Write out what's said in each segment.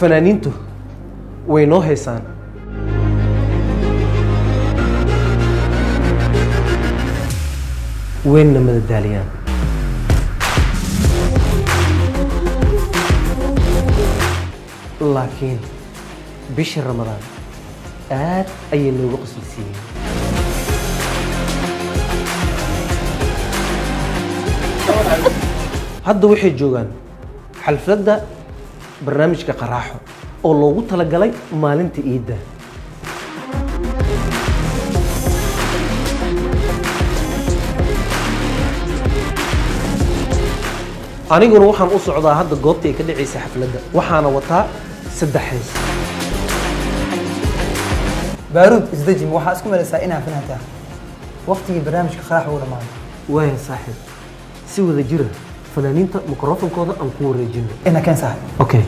Fanaaniintu way noo heesaan, wayna madadaaliyaan, laakiin bisha Ramadaan aad ayay nooga qoslisiiyeen. Hadda waxay joogaan xalfladda barnaamijka Qaraaxo oo loogu talagalay maalinta iidda. Aniguna waxaan u socdaa hadda goobta ay ka dhacaysa xafladda, waxaana wataa 3 hees. Baaruud, isdeji. Ma waxaa isku malaysaa inaa fanantaa? Waqtigii barnaamijka Qaraax uu dhamaaday. Waaya saaxiib, si wada jira fanaaniinta mikrofonkooda aan ku wareejino. Ina keen, saaxiib. Okay.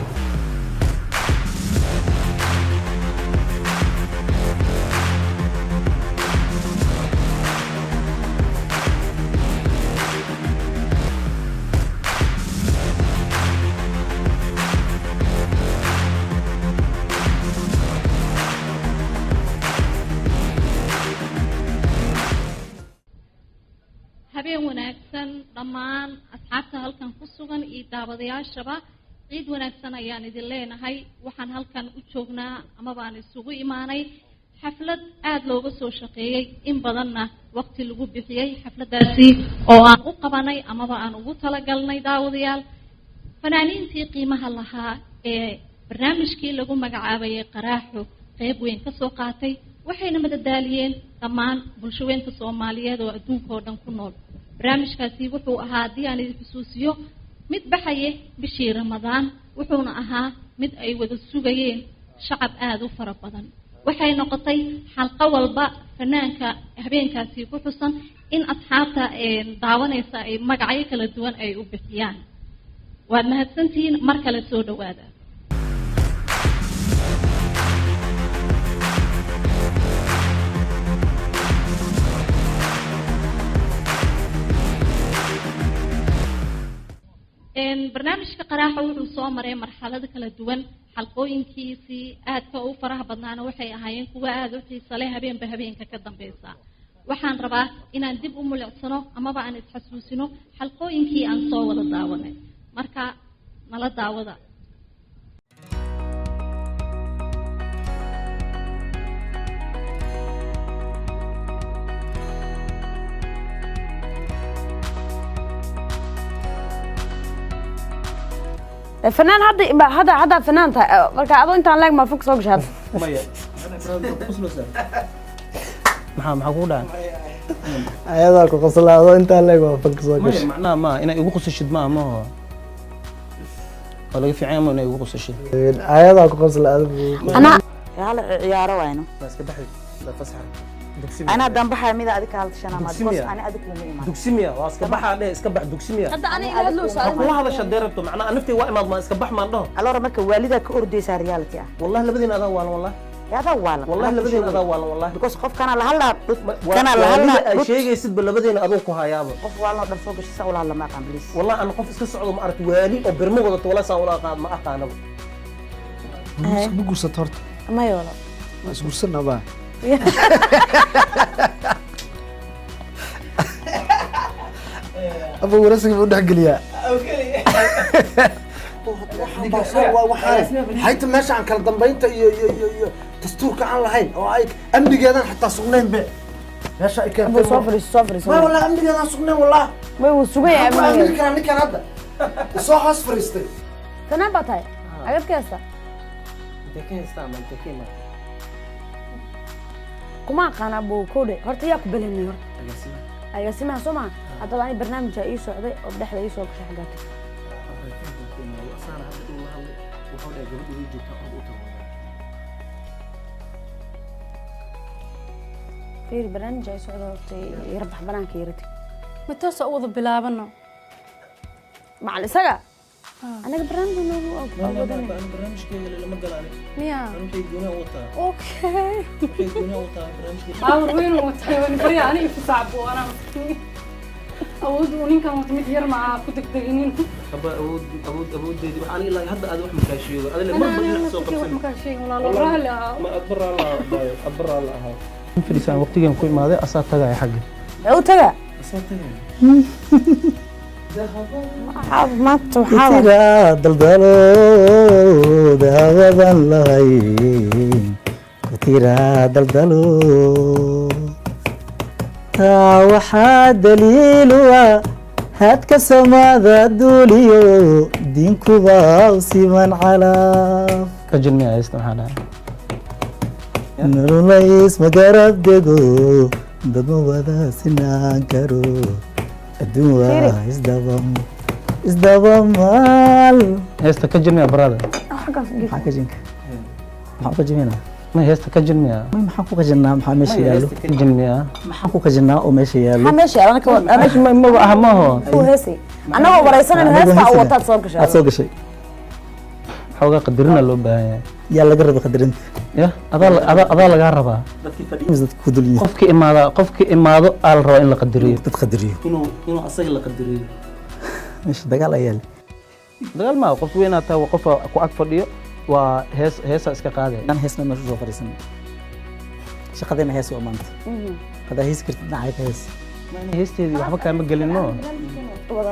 Habeen wanaagsan dhammaan asxaabta halkan ku sugan iyo daawadayaashaba, ciid wanaagsan ayaan idin leenahay. Waxaan halkan u joognaa amaba aan isugu imaanay xaflad aada looga soo shaqeeyey, in badanna waqti lagu bixiyey, xafladdaasi oo aan u qabanay amaba aan ugu talagalnay daawadayaal fanaaniintii qiimaha lahaa ee barnaamijkii lagu magacaabayay Qaraaxo qeyb weyn ka soo qaatay, waxayna madadaaliyeen dhammaan bulshaweynta Soomaaliyeed oo adduunka oo dhan ku nool. Barnaamijkaasi wuxuu ahaa, haddii aan idin xusuusiyo, mid baxaye bishii Ramadaan, wuxuuna ahaa mid ay wada sugayeen shacab aada u fara badan. Waxay noqotay xalqo walba fanaanka habeenkaasi ku xusan in asxaabta daawanaysa ay magacyo kala duwan ay u bixiyaan. Waad mahadsantihiin, mar kale soo dhawaada. Barnaamijka Qaraaxa wuxuu soo maray marxalado kala duwan. Xalqooyinkiisii aadka u faraha badnaana waxay ahaayeen kuwo aada u xiisa leh habeenba habeenka ka dambeysa. Waxaan rabaa inaan dib u mulicsano amaba aan isxasuusino xalqooyinkii aan soo wada daawanay. Marka nala daawada. Fanaan hadda hadda hadda fanaan tahay, marka adoo intaan leeg maa fanka soo gashay hadda? Maya, maxaa kugu dhacay? Ayadaa ku qoslaado, intaa leeg waa fanka soo maya gashay. Macnaha ma inay igu qosashid ma maho, waa laga fiican yahay inay igu qosashid. Ayadaa ku qoslaado. Anaa hala ciyaaro wayno. Ma iska baxay la fasaxa dugsi? Anaa dambaxaya mida adiga hala tashanaa ma Dugsi because miya? Ani adiga kuma imaan. Dugsi miya? Waa iska baxaa dheh, iska bax dugsi miya? Hadda aniga ila hadlowsa. Ha kula hadasha dee rabto, macnaha naftay waa imaad, ma iska bax maan dhaho. Alora marka waalidaa ka ordaysaa reality ah. Wallahi labadiin adaa waalan, wallahi. Adaa waalan. Wallahi labadiin adaa waalan, wallahi. Because qof kana la hadlaa dhut kana la waalida hadlaa ay dhut sheegaysidba labadiina adoo ku hayaaba. Qof waalan oo dhan soo gashay saa ula hadla ma aqaan, please. Wallahi ana qof iska socdo ma aragti waali oo birmo wadato, wallahi saan ula aqaan ma aqaanaba. Ma guursato horta? Maya wala. Ma isguursanaba? Aba warasiga u dhexgeliyaa xayta meesha aan kala dambaynta iyo dastuurka aan lahayn oo ay amnigeedan xataa sugnayn be meesha ay Abuu, soo fadhiiso, soo fadhiiso. Ma wallah amnigeedan sugnayn, wallah. May wuu sugaya. Maxaan ku aamini amniga karaa ninkan hadda soo hoos fadhiistay? Fanaan baa tahay, agad ka heesta. Intee ka haystaa ama intee ka imaatay? Kuma aqaan abuu kowdhe. Horta yaa ku belanay horta? Agaasima. Agaasimaha soo maha. Haddaba ani barnaamijaa ii socday oo dhexda ii soo gashay, xaggaa tag. Asaana hadda uu la hadlay, wuxuu dhahay gabadhu way joogtaa, orda u tago. Fiiri, barnaamijaa ii socday horta, yara bax banaanka yara tag. Ma toosa u wada bilaabano? Macal isaga anaga barnaamij noogu wadanay. Barnaamijkeeda lama galaani. Miya? Waxay gooniha u wataa. Okay. Waxay gooniha u wataa barnaamijkeeda. Baawar weyn uu watay, waan barya aniga ku sacbo anaa maskiin. Awood uu ninkan wato mid yar ma aha, ku degdeginin. Aba awood awood awooddeedii waxaan ilaa hadda aad wax makaashiyo adile mar mar soo qabsan. Wax makaa sheegin walaalo, raalli ahaa. Ma adba raalli ahaa, adba raalli ahaa. Fadhiisaan waqtigan ku imaaday, asaa tagaya xagga. Muxuu tagaa? Asaa tagaya. Maanta waxaa Kutira daldalo dahabadan lahayn, kutira daldalo taa waxaa daliilu ah hadka samada duuliyo diinkuba u siman calaaf. Ka jilmiya haysta, maxaa dhahay? Nololays ma garab dego, dad ma wada sinaan karo, adduun waa isdaba isdaba maal. Heesta ka jilmiya, brother. Maxaa ka jinka? Maxaan ku kajiminaa? Ma heesta ka jilmiya. May, maxaan ku kajinnaa? Maxaa meesha yaallo? Ka jilmiya. Maxaan ku kajinnaa oo meesha yaallo? Maxaa meesha yaalo? Anaka Meesha maba aha maaho. Uu heesay annagoo waraysanayno, heesta uu wataad soo gashay. Aad soo gashay. Xoogaa qadarina loo baahan yahay. Yaa laga raba qadarinta? Ya adaa lagaa rabaa. Dadka ku dul yihiin. Qofki imaada, qofki imaado aa la rabaa in la qadariyo. Dad qadariyo. Inuu asaga la qadariyo. Meesha dagaal ayaa leh. Dagaal maa, qof weyn aad tahay, waa qofa ku ag fadhiyo, waa hees, heesa iska qaadaya. Aan heesna meesha soo fadhiisanay, shaqadeena hees waa maanta. Hadaa heesi kartid dhinacay ka hees. Heesteedii waxba kaama gelin no.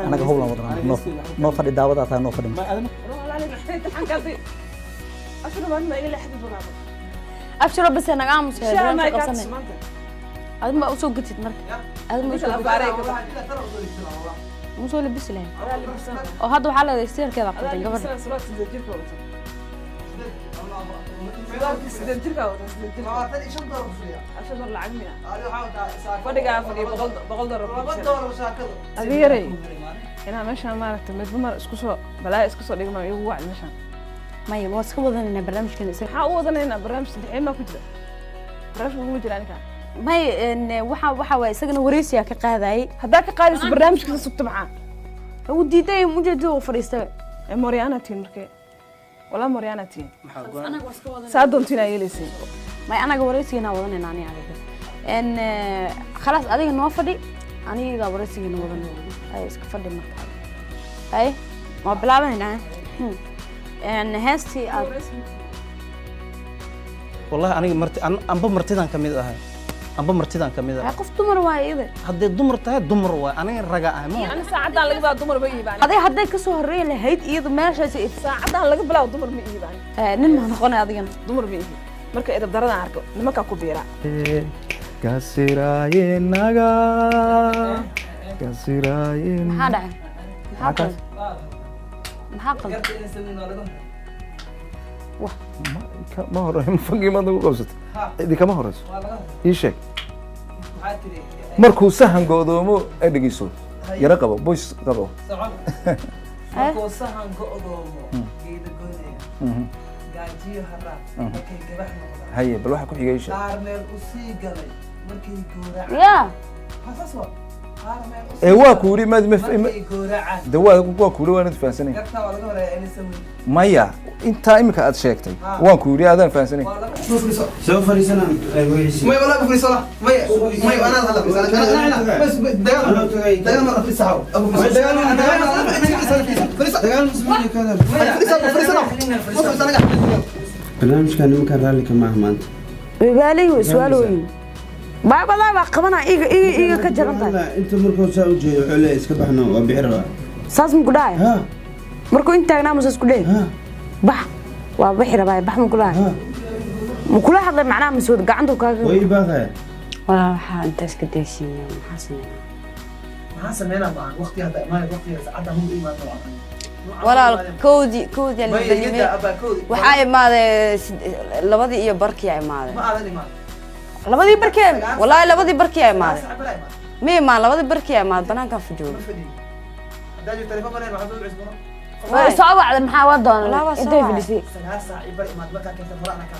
Anaga howlan wadnaa, noo fadhi, daawadaa tahay, noo fadhi. Abshiro bas naga aamus, qabsanay. Adin ma usoo gatid marka? Adin ma usoo gatid? Ma usoo labisi lahayn oo hadda waxaa leedahay isteerkeeda qaldan gabadha. Adeeray, inaa meeshaan maaragtay midba mar isku soo balaayo isku soo dhigma igu wacdi meeshaan. Maya, waa iska wadanaynaa barnaamijkan isaga. Maxaa u wadanaynaa barnaamij saddexeed maa ku jira? Barnaamijka kuma jira aniga. May, waxa waay isagana wareysiyaa ka qaadayay. Haddaa ka qaadaysa barnaamijka sugta maxaa? Uu diiday, ujeedada uu fadhiistay. Mooryaana tihiin markee, walaa mooryaana tihiin, saa doontiin aa yeelaysay. May, anaga wareysigeena wadanayna ani adiga. Khalaas, adiga noo fadhi, aniga wareysigeena wadanayna. Ay iska fadhi marka. Ay waa bilaabanaynaa heestii aad. Wallahi aniga marti amba martidan ka mid ahay, amba martidan ka mid ahay. Qof dumar waaye iyada. Hadday dumar tahay dumar waay, aniga raga ahay ma. Ani saacadaan laga bilaabo dumar ma iibaan. Aday hadday ka soo horreey lahayd iyadu meeshaas. Saacadaan laga bilaabo dumar ma iibaan. Nin ma noqonay adigana? Dumar ma iibi. Marka edab daradaan arko nimankaa ku biiraa. Kasiraayenaga kasiraayen. Maxaa dhacay? Maxaa qaldan? Maxaa qaldan? Ma hore fangii maad nagu qabsatay, idinkama horeyso. Ii sheeg markuu sahan go'doomo ee dhegeyso yaro qabo boys qabo. Markuu sahan go'doomo geeda goynaya, gaajiyo haraad markay gabax noqdaan. Haye, bal waxa ku xigay ii sheeg. Qaar meel u sii galay markay gowracaan. Ya saas waa, qaar meel u sii ee waa ku yidhi maad markay gowracaan. De waa ku yidhi waanad fahansanay. Gartaa waa laga horeeya inaysan weyn. Maya, intaa imika aad sheegtay waan ku yidhi adaan fahansanay. Soo fadhiisana. May walaa fadhiiso la may may ana hadla fadhiiso ana bas dagaal dagaal ma fadhiiso abu dagaal dagaal fadhiiso dagaal ma fadhiiso fadhiiso ma fadhiiso anaga. Barnaamijkan nimankan raalli kama ah maanta. Wibaalay way su'aalooyin baa badaa baa qabana iga iga iga ka jaran tahay. Inta markuu saa u jeedo wuxuu leeyahay iska baxno, waa bixi rabaa. Saas ma ku dhahay? Markuu in taagnaa musaas ku dhehe bax, waa bixi rabaa, bax ma ku dhahay? Ma kula hadlay macnaha masuud gacanta kaaga? Way baaqaya. Walaa waxaa intaas ka daysiinaya, maxaa sameynaa? Maxaa sameynaa baan waqti hadda imaan waqti saacadda mu imaan. Walaal, kowdii la waxaa imaaday 2:30 imaaday. Ma aadan imaan. 2:20, wallaahi 2:20 imaaday. Ma imaan, 2:20 imaaday, banaankaa fujooga. Haddaa jirto telefoon mareen waxaa soo cusbono. Way soo wacday, maxaa waa doonaa intay fadhisay? 9 saac i bar imaad markaa keenta hore ana kaa.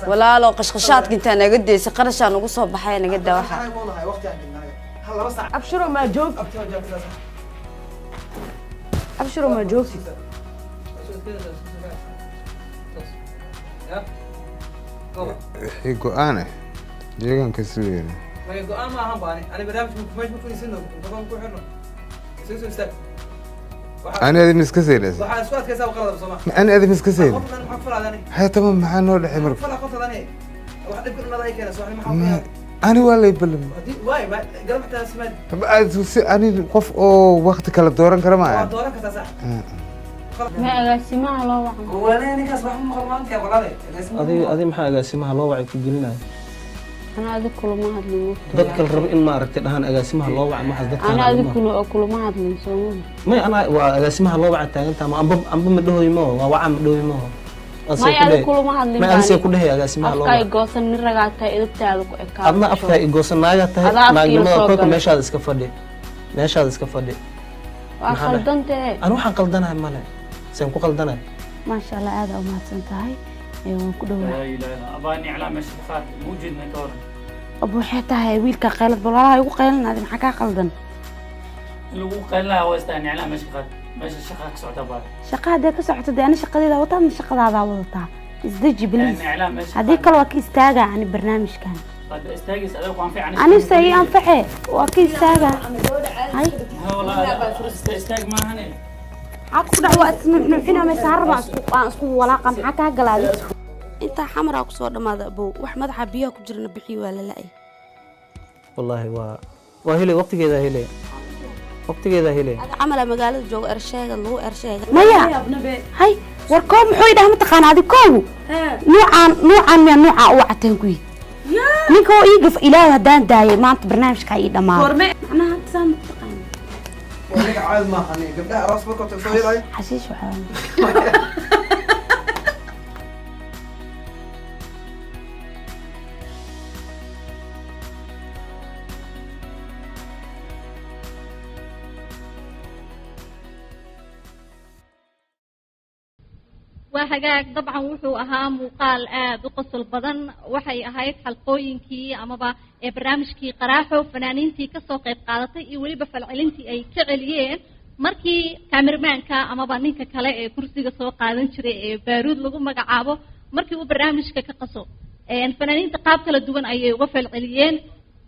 Walaalo, qashqashaadka intaa naga deysay, qarashaa nagu soo baxay, naga daa waxa. Abshiro ma joog, abshiro ma joogtid. Wixii go-aan ah deegaanka sideena. Ma go'aan ma ahan baani ani barnaamijka meesha ma fadhiisano, mikrofon ku xirno, isaga soo istaag. Ani adin iska seynaysa. Waxaa isku adkaysaa qalad soo ma? Ani adin iska seynay. Qofkan maxaa ku falaadani? Haya, tamam, maxaa noo dhexay marka? Fala qoftan wax dhibka dhanada ay keenayso wax maxaa ku Ani waa lay ballam. Haddii waay ma garab xataa simaad. Ani qof oo waqti kala dooran kara ma waa ahan. Dooran kartaa, sax. Ma agaasimaha loo wacan? Wala ninkaas wax ma maqal maanta walaale. Adi maxaa agaasimaha loo wacay ku gelinaya? Ana adig kulama hadlin waqti. Dadka la rabo in maaragtay dhahaan agaasimaha loo wacay maxaas dadka. Ana adig kulama hadlin, soo ma? May, ana waa agaasimaha loo wacay taagantaa ma amba ma dhahoy maho, waa waca ma dhahoy maho. May, adig kulama hadlin. May, adisee ku dhehay agaasimaha loo afkaa wacay. Igoosan nin ragaa tahay, edabtaada ku ekaa. Adna afkaa igoosan, naagaa tahay. Adaa afkii la Naagnimada soo kolka galay. Meeshaada iska fadhi, meeshaada iska fadhi. Waa Maxaa dhahay? qaldantahe. Ani waxaan qaldanahay male, seen ku qaldanahay? Maasha Allah, aada umahadsan tahay. Ee, waan ku dhowaa. لا اله الا اباني اعلام ماشي خاطر مو جدنا كورن. Ab, waxay tahay wiilka qaylad balaalaha igu qaylinaaday, maxaa kaa qaldan? اللي هو قال لها هو استاني اعلام ماشي خاطر ماشي شقه سعود ابا. Shaqa haddee ka socoto dee, ani shaqadeeda wataa, adna shaqadaadaa wadataa. Isdeji bliis. يعني اعلام ماشي. Haddii kale waa ka istaagaa ani barnaamijkan. قد استاجس ادوك عن في عن. Anise ii anface, waa ka istaagaa. Hay. والله استاج ما هني. Maxaa ku dhac? Waa isnuuxnuuxina maysa harba aan isku walaaqa, maxaa kaa galaaday? Intaa xamaraa kusoo dhammaada abow, wax madaxa biyaha ku jirana bixiyo, waa la la'ay. Wallaahi waa helay waqtigeeda, helay waqtigeeda, helay. Camala magaalada jooga ersheega lagu ersheega maya. Hay, war koob muxuu idhaha mataqaana? Adi koobu nuucaan nuucaan miyaa nuucaa u wacateen ku yidhi ninka oo ii gaf. Ilaahu haddaan daayay maanta barnaamijkaa ii dhammaado macnaha hadda saa mataqaana. Ninka caadi ma ahan gabdhaha aroos marka soo yeelay. Xashiish waxaa. Waa hagaag, dabcan wuxuu ahaa muuqaal aad u qosol badan. Waxay ahayd xalqooyinkii amaba ee barnaamijkii Qaraaxo, fanaaniintii kasoo qayb qaadatay iyo weliba falcelintii ay ka celiyeen markii kaamirmaanka amaba ninka kale ee kursiga soo qaadan jiray ee Baaruud lagu magacaabo markii uu barnaamijka ka qaso. Fanaaniinta qaab kala duwan ayay uga falceliyeen.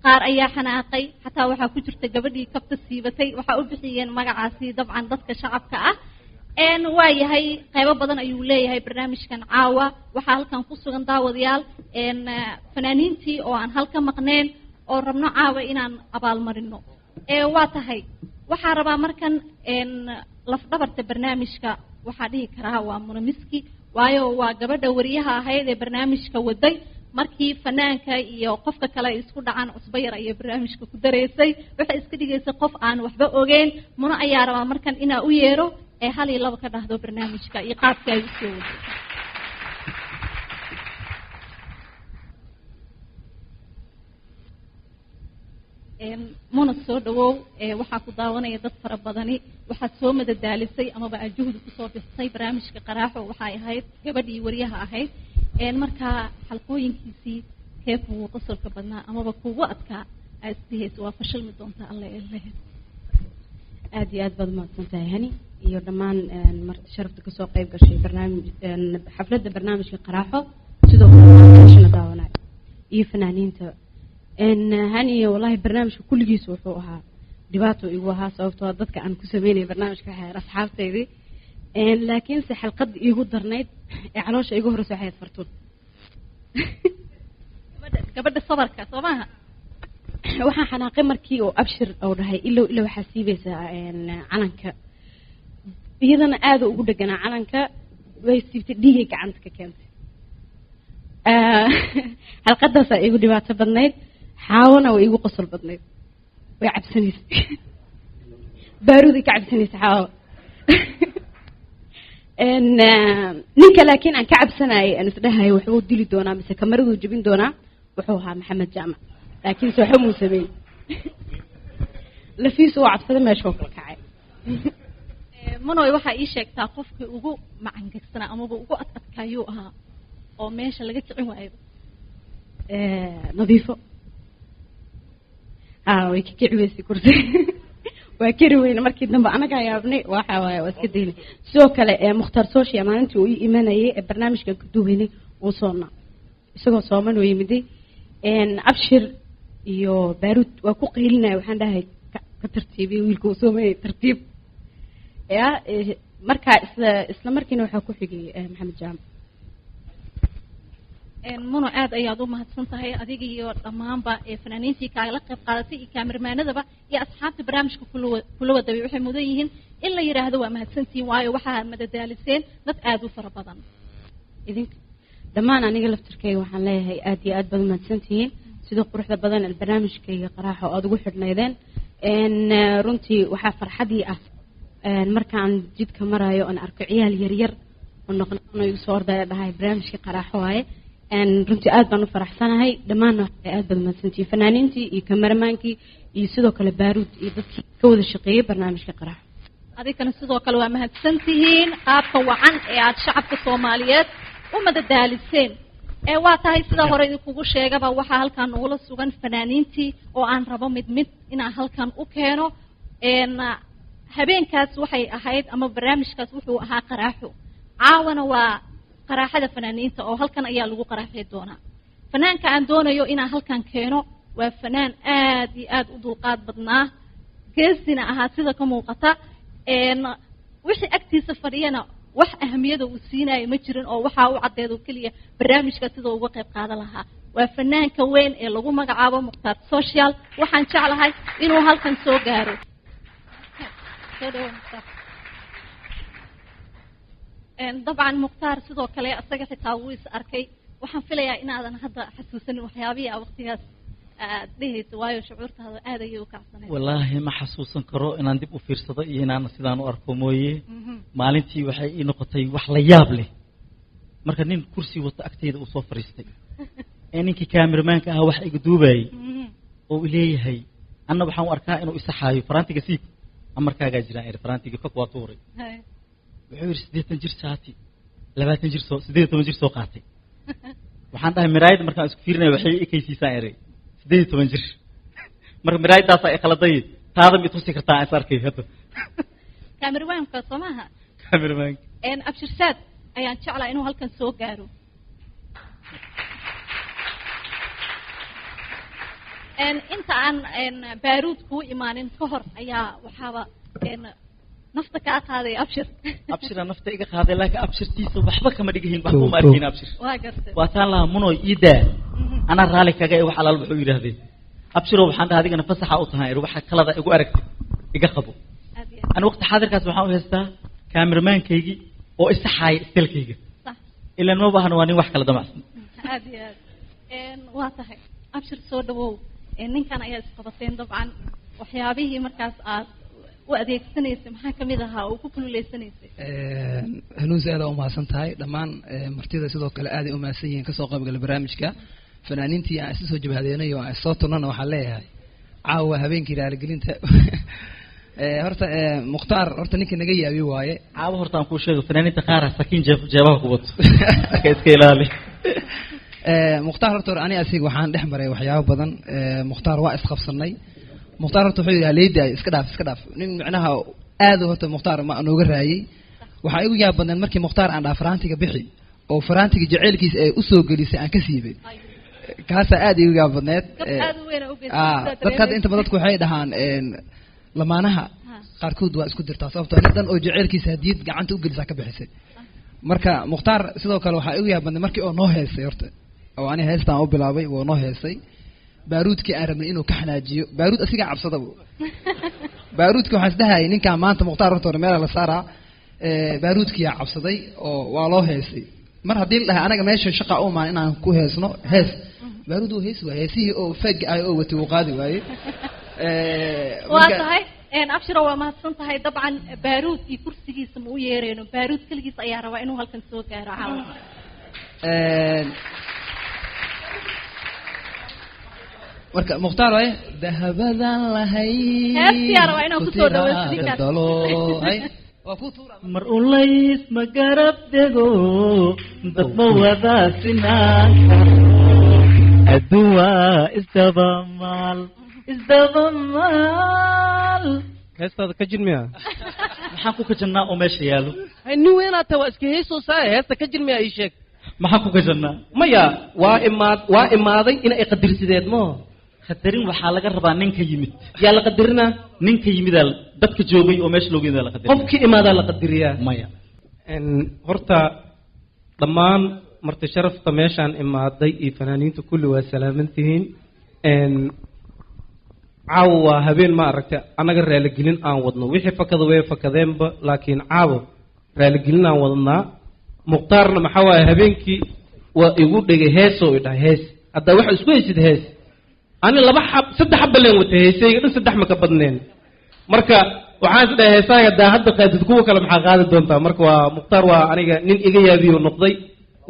Qaar ayaa xanaaqay, xataa waxaa ku jirta gabadhii kabta siibatay, waxaa u bixiyeen magacaasi dabcan dadka shacabka ah. Waa yahay, qaybo badan ayuu leeyahay barnaamijkan caawa. Waxaa halkan ku sugan daawadayaal fanaaniintii oo aan halka maqneen oo rabno caawa inaan abaalmarino. Waa tahay, waxaa rabaa markan lafdhabarta barnaamijka waxaa dhihi karaa waa Munamiski, waayo waa gabadha wariyaha ahayd ee barnaamijka waday. Markii fanaanka iyo qofka kale ay isku dhacaan, cusbo yar ayay barnaamijka ku dareysay, waxay iska dhigaysay qof aan waxba ogeyn. Muno ayaa rabaa markan inaa u yeero ee hal iyo laba ka dhahdo barnaamijka iyo qaabkii ay usoo waday. Muna, soo dhawow. Waxaa ku daawanaya dad fara badani. Waxaad soo madadaalisay amaba aad juhdi kusoo bixisay barnaamijka Qaraaxo, waxay ahayd gabadhii wariyaha ahayd. Markaa xalqooyinkiisii kee kugu qosolka badnaa amaba kugu adkaa aa isdhihaysa waa fashilmi doontaa alle lehe? Aad iyo aad baad umahadsan tahay Hani iyo dhammaan sharafta kasoo qayb gashay barnaamij xafladda barnaamijka Qaraaxo, sidoo kale daawanay iyo fanaaniinta. Hani, wallahi barnaamijka kulligiis wuxuu ahaa dhibaato igu ahaa, sababtoo ah dadka aan ku sameynaya barnaamijka waxay ahayd asxaabtaydii. Laakiinse xalqadda iigu darnayd ee caloosha iigu horeysa waxay ahayd Fartuun. Gabadha sabarka soo maaha? Waxaan xanaaqay markii oo Abshir uu dhahay ilow ilow waxaa siibaysaa calanka, iyadana aada ugu dheganaa calanka, way siibtay, dhiigay gacanta ka keentay. Xalqadaasaa iigu dhibaato badnayd. Xaawana way iigu qosol badnayd, way cabsanaysay, baaruuday ka cabsanaysay Xaawo. Ninka laakiin aan ka cabsanayay aan isdhahay waxbuu dili doonaa mise kamaraduu jebin doonaa wuxuu ahaa Maxamed Jaamac, laakiin se waxba muu sameyn, lafiisu waa cabsaday, meeshuu kala kacay. Manoy, waxaa ii sheegtaa qofkii ugu macangegsanaa amaba ugu adadkaayuu ahaa oo meesha laga kicin waayo? Nadiifo ha, way ka kici weysay kursi, waa keri weyne. Markii dambe anagaa yaabnay, waxa waaye waa iska daynay. Sidoo kale Mukhtaar Sooshiya maalintii uu ii imanayay ee barnaamijkan ka duweynay wuu soonnaa, isagoo sooman uu yimiday. Abshir Iyo Baaruud waa ku qaylinaya, waxaan dhahay ka tartiibiy wiilka uu soomayay tartiib ya. Markaa isla markiina waxaa ku xigay Maxamed Jaamac. Muno, aad ayaad u mahadsan tahay adiga iyo dhammaanba fanaaniintii kaagala qayb qaadatay iyo kaamirmaanadaba iyo asxaabta barnaamijka kula wadabay. Waxay mudan yihiin in la yidhaahdo waa mahadsantihiin, waayo waxaa madadaaliseen dad aad u fara badan. Idinka dhammaan, aniga laftirkayga waxaan leeyahay aad iyo aad baad umahadsantihiin sida quruxda badan barnaamijkayga qaraaxa oo aada ugu xidhnaydeen. Runtii waxaa farxadii ah markaan jidka marayo oon arko ciyaal yaryar oo noqnoqno igu soo ordaya, dhahay barnaamijkii qaraaxo waaye. Runtii aad baan u faraxsanahay. Dhammaanna waxay aad baad umahadsantihiin fanaaniintii iyo kameramaankii iyo sidoo kale Baaruud iyo dadkii ka wada shaqeeyey barnaamijka qaraaxo. Adigana sidoo kale waa mahadsan tihiin qaabka wacan ee aad shacabka Soomaaliyeed u madadaaliseen. Ee waa tahay, sida hore idinkugu sheegaba, waxaa halkan nagula sugan fanaaniintii oo aan rabo mid mid inaan halkan u keeno. Habeenkaas waxay ahayd ama barnaamijkaas wuxuu ahaa qaraaxo, caawana waa qaraaxada fanaaniinta oo halkan ayaa lagu qaraaxay doonaa. Fanaanka aan doonayo inaan halkan keeno waa fanaan aad iyo aad u dulqaad badnaa, geesina ahaa sida ka muuqata. Wixii agtiisa fadhiyana wax ahamiyada uu siinayo ma jirin, oo waxaa u caddeed oo keliya barnaamijka sida uga qayb qaadan lahaa. Waa fanaanka weyn ee lagu magacaabo Mukhtaar Social. Waxaan jeclahay inuu halkan soo gaaro. Soo dhawo, Mukhtaar. Dabcan Mukhtaar sidoo kale asaga xitaa wuu is arkay. Waxaan filayaa inaadan hadda xasuusanin waxyaabihii a waqtigaas aad dhehayso, waayo shucuurtaada aad ayay u kacsaneyd. Wallaahi ma xasuusan karo, inaan dib u fiirsado iyo inaan sidaan u arko mooye. Maalintii waxay ii noqotay wax la yaab leh marka nin kursi wato agtayda uu soo fadhiistay ee ninkii kaamirmaanka ahaa wax iga duubayay oo u leeyahay, anna waxaan u arkaa inuu isaxaayo, faraantiga siib, amarkaagaa jiraan iri, faraantiga fog waa tuuray. Wuxuu yidhi 80 jir saati, 20 jir soo, 18 jir soo qaatay. Waxaan dhahay miraayadda markaan isku fiirinaya waxay ekaysiisaan eray 18 jir. Marka miraayadaasaa i khaladay, taada ma itusi kartaa? Aan is arkay hadda. Kaamirmaanka soo maaha? Kaamirmaanka. Abshirsaad ayaan jeclaa inuu halkan soo gaaro. Inta aan Baaruud kuu imaanin ka hor ayaa waxaaba nafta kaa qaaday Abshir. Abshira nafta iga qaaday, laakiin Abshirtiisa waxba kama dhigahin, waxba uma arkin Abshir. Waa gartay. Waa taan lahaa, munoy ii daa, anaa raalli kaga ee wax alaal. Wuxuu yidhaahdeen Abshiro, waxaan dhahay adigana fasaxa u tahay, waxa kalada igu aragtay iga qabo. Ani waqti xaadirkaas waxaan u haystaa kaamirmaankaygii oo isaxaaya istelkayga, ilan ma baahna, waa nin wax kala damacsan. Aad iyo aad waa tahay. Abshir, soo dhawow. Ninkan ayaa isqabateen. Dabcan waxyaabihii markaas aad u adeegsanaysay maxaa kamid ahaa oo ku kululeysanaysay? Hanuunsi, aad aa umahadsan tahay. Dhammaan martida sidoo kale aaday umahadsan yihiin kasoo qaybgala barnaamijka. Fanaaniintii aan isla soo jabhadeynay oo aan isoo turnana waxaan leeyahay caawa habeenkii raaligelinta. Horta Mukhtaar horta ninka naga yaabi waaye. Caawa horta aan kuu sheego, fanaaniinta qaar sakiin jeebaha ku wato, marka iska ilaali. Mukhtaar horta hore ani asiga waxaan dhex maray waxyaabo badan. Mukhtaar waa isqabsanay. Mukhtaar horta wuxuu yidhi haleydaay, iska dhaaf, iska dhaaf. Nin micnaha aad horta Mukhtaar ma nooga raayay. Waxaa igu yaab badneen markii Mukhtaar aan dhaaf faraantiga bixi oo faraantiga jaceylkiisa ee usoo gelisay aan ka siibay, kaasaa aad igu yaab badneed. Dadka hadda inta badan dadku waxay dhahaan lamaanaha qaarkood waa isku dirtaa, sababtoo nin dhan oo jaceylkiisa hadiyad gacanta u gelisaa ka bixisay. Marka Mukhtaar sidoo kale waxaa igu yaab badneed markii oo noo heesay horta, oo ani heestaan u bilaabay, woo noo heesay. Baaruudkii aan rabnay inuu ka xanaajiyo, Baaruud asigaa cabsadaba. Baaruudki waxaan isdhahayay ninkaan maanta Mukhtaar horta hore meela la saaraa. Baaruudkiyaa cabsaday oo waa loo heesay. Mar haddii la dhahay anaga meesha shaqa u imaan inaan ku heesno hees, Baaruud uu heesi waaye, heesihii oo fag ah oo watay uu qaadi waaye. Waa tahay Abshiro, waa mahadsan tahay. Dabcan Baaruud iyo kursigiisa ma u yeereyno, Baaruud keligiis ayaa rabaa inuu halkan soo gaaro caawa. Marka Mukhtaar waaye dahabadan lahay. Heestiyaa rabaa inaan kusoo dhaweysto ninkaas. Mar ulays ma garab dego, dad ma wada sinaan karo, adduun waa isdabamaal, isdabamaal. Heestaada ka jin miya? Maxaan ku kajannaa oo meesha yaalo? Hay, nin weynaad tahay, waa iska heesoo saaya. Heesta ka jin miya, ii sheeg. Maxaan ku kajannaa? Maya, waa imaad, waa imaaday ina ay qadirsideed mo. Qadarin waxaa laga rabaa ninka yimid. Yaa la qadarinaa? Ninka yimidaa, dadka joogay oo meesha loogu yimidaa la qadarinaa. Qofkii imaadaa la qadariyaa. Maya. Horta dhammaan marti sharafta meeshaan imaaday iyo fanaaniinta kulli waa salaaman tihiin. Caawa waa habeen ma aragtay annaga raaligelin aan wadno. Wixii fakada way fakadeenba, laakiin caawa raaligelin aan wadnaa. Mukhtaarna maxaa waaye, habeenkii waa igu dhegay heesoo i dhahay hees. Haddaa waxa isku haysid hees, ani 2 xab 3 xabba leen watay, heesayga dhan 3 ma ka badneen. Marka waxaan is dhahay heesaaga haddaa hadda qaadid kuwa kale maxaa qaadi doontaa? Marka waa Mukhtaar, waa aniga nin iga yaabiyo noqday,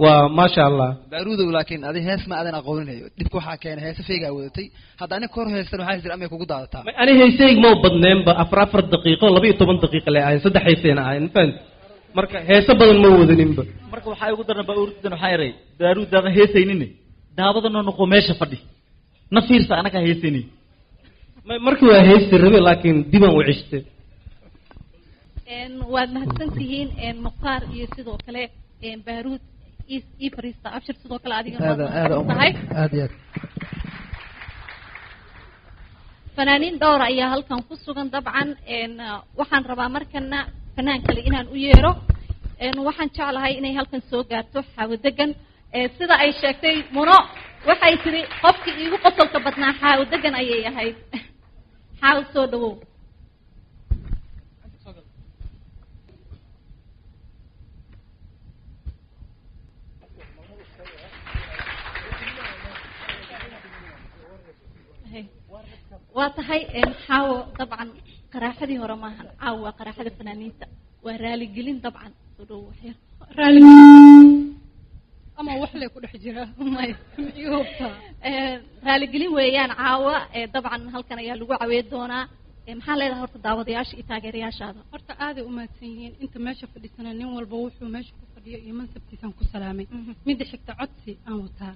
waa maasha Allah. Baaruudow, laakiin adi hees ma aadan aqooninayo. Dhibka waxaa keenay heese feegaa wadatay. Hadda ani kor heestan waxaa jira amay kugu daadataa. Ani heesayg ma badneenba, 4 daqiiqo, 12 daqiiqo le ahayn, 3 heesayna ahayn, fahanti? Marka heese badan ma wadaninba. Marka waxaa igu daran baaruudan, waxaa yaray baaruudaadan heesaynin, daabadanoo noqo meesha fadhi na fiirsa, anagaa heesaynin. Markii waa heesti rabe, laakiin dibaan u ceshtay. Waad mahadsan tihiin Mukhtaar iyo sidoo kale Baaruud. Ii fariista Abshir, sidoo kale adigana waad mahadsan tahay. Aad iyo aad. Fanaaniin dhowr ayaa halkan ku sugan dabcan. Waxaan rabaa markana fanaan kale inaan u yeero. Waxaan jeclahay inay halkan soo gaarto Xaawo Degan. Sida ay sheegtay Muno, waxay tiri qofkii iigu qosolka badnaa Xaawo Degan ayay ahayd. Xaawo, soo dhawow. Waa tahay Xaawo, dabcan qaraaxadii hore maahan, caawo waa qaraaxada fanaaniinta, waa raaligelin dabcan. Soo dhawow waxyar. Raali ama wax lay ku dhex jiraa? Maya. Ma hubtaa? Raaligelin weeyaan caawa. Dabcan halkan ayaa lagu cawey doonaa. Maxaa leedahay horta daawadayaasha iyo taageerayaashaada? Horta aaday u mahadsan yihiin inta meesha fadhisana. Nin walba wuxuu meesha ku fadhiyo iyo mansabkiisaan ku salaamay. Midda xigta, codsi aan wataa,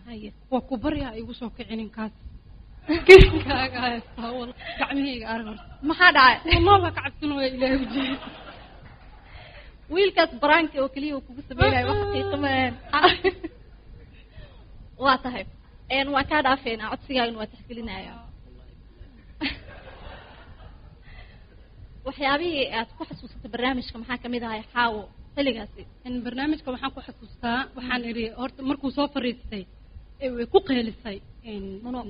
waa ku baryaa, igu soo kicinin kaas kaaga haystaa. Wal gacmihayga arag horta. Maxaa dhacay? Wallah waa ka cabsanooya, Ilaahay ujeed. Wiilkaas baraanka oo keliya uu kugu sameynayo, wax xaqiiqo maahan. Waa tahay, waa kaa dhaafeynaa, codsigaagana waa tixgelinaya. Waxyaabihii aad ku xasuusatay barnaamijka maxaa kamid ahay, Xaawo, xilligaasi? Barnaamijka waxaan ku xasuustaa, waxaan idhi horta markuu soo fariistay way ku qeylisay Muno.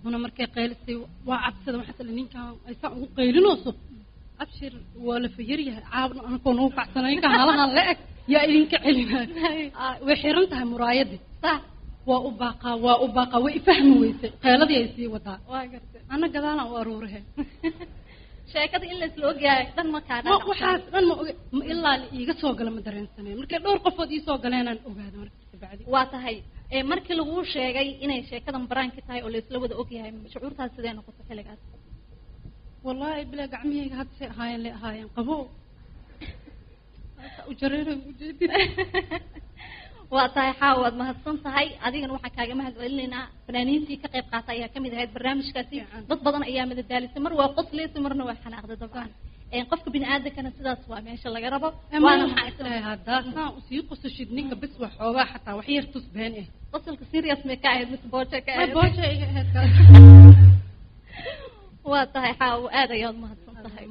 Muno markay qeylisay waa cabsada, waxaan isla ninkan aysan ugu qaylinayso. Abshir waa la fayar yahay caabna, anakoo nagu kacsanay ninkan halahan la eg yaa idinka celinay. Way xiran tahay muraayadii, sax. Waa u baaqaa, waa u baaqaa, way ifahmi weysay, qeyladii ay sii wadaa. Waa gartay. Anna gadaalaan u aruurahe. Sheekada in laisla ogyahay dhan ma kaa Ma waxaas dhan ma oge, ma ilaa la iiga soo gala ma dareensanay. Markay dhowr qofood ii soo galeenaan ogaada marka kabacdi. Waa tahay. Markii laguu sheegay inay sheekadan baraanka tahay oo laisla wada ogyahay, shucuurtaas sidee noqotay xilligaas? Wallaahi bilaa gacmihayga hadda say ahaayeen lay ahaayeen, qabow u jareeray ujeedin. Waa tahay Xaawo, waad mahadsan tahay. Adigana waxaan kaaga mahad celinaynaa. Fanaaniintii ka qayb qaata ayaa kamid ahayd barnaamijkaasi. Dad badan ayaa madadaalisay, mar waa qoslaysa, marna waa xanaaqday. Dabcan qofka bini aadamkana sidaas waa meesha laga rabo. Waana waxaan islahay haddaa saan usii qosashid ninka bes wax xoogaa xataa wax yar tus been eh. Qosolka serious may ka ahayd mise booja ka Ma ahayd? Booja iga ahayd kaas. Waa tahay Xaawo, aad ayaad mahadsan tahay.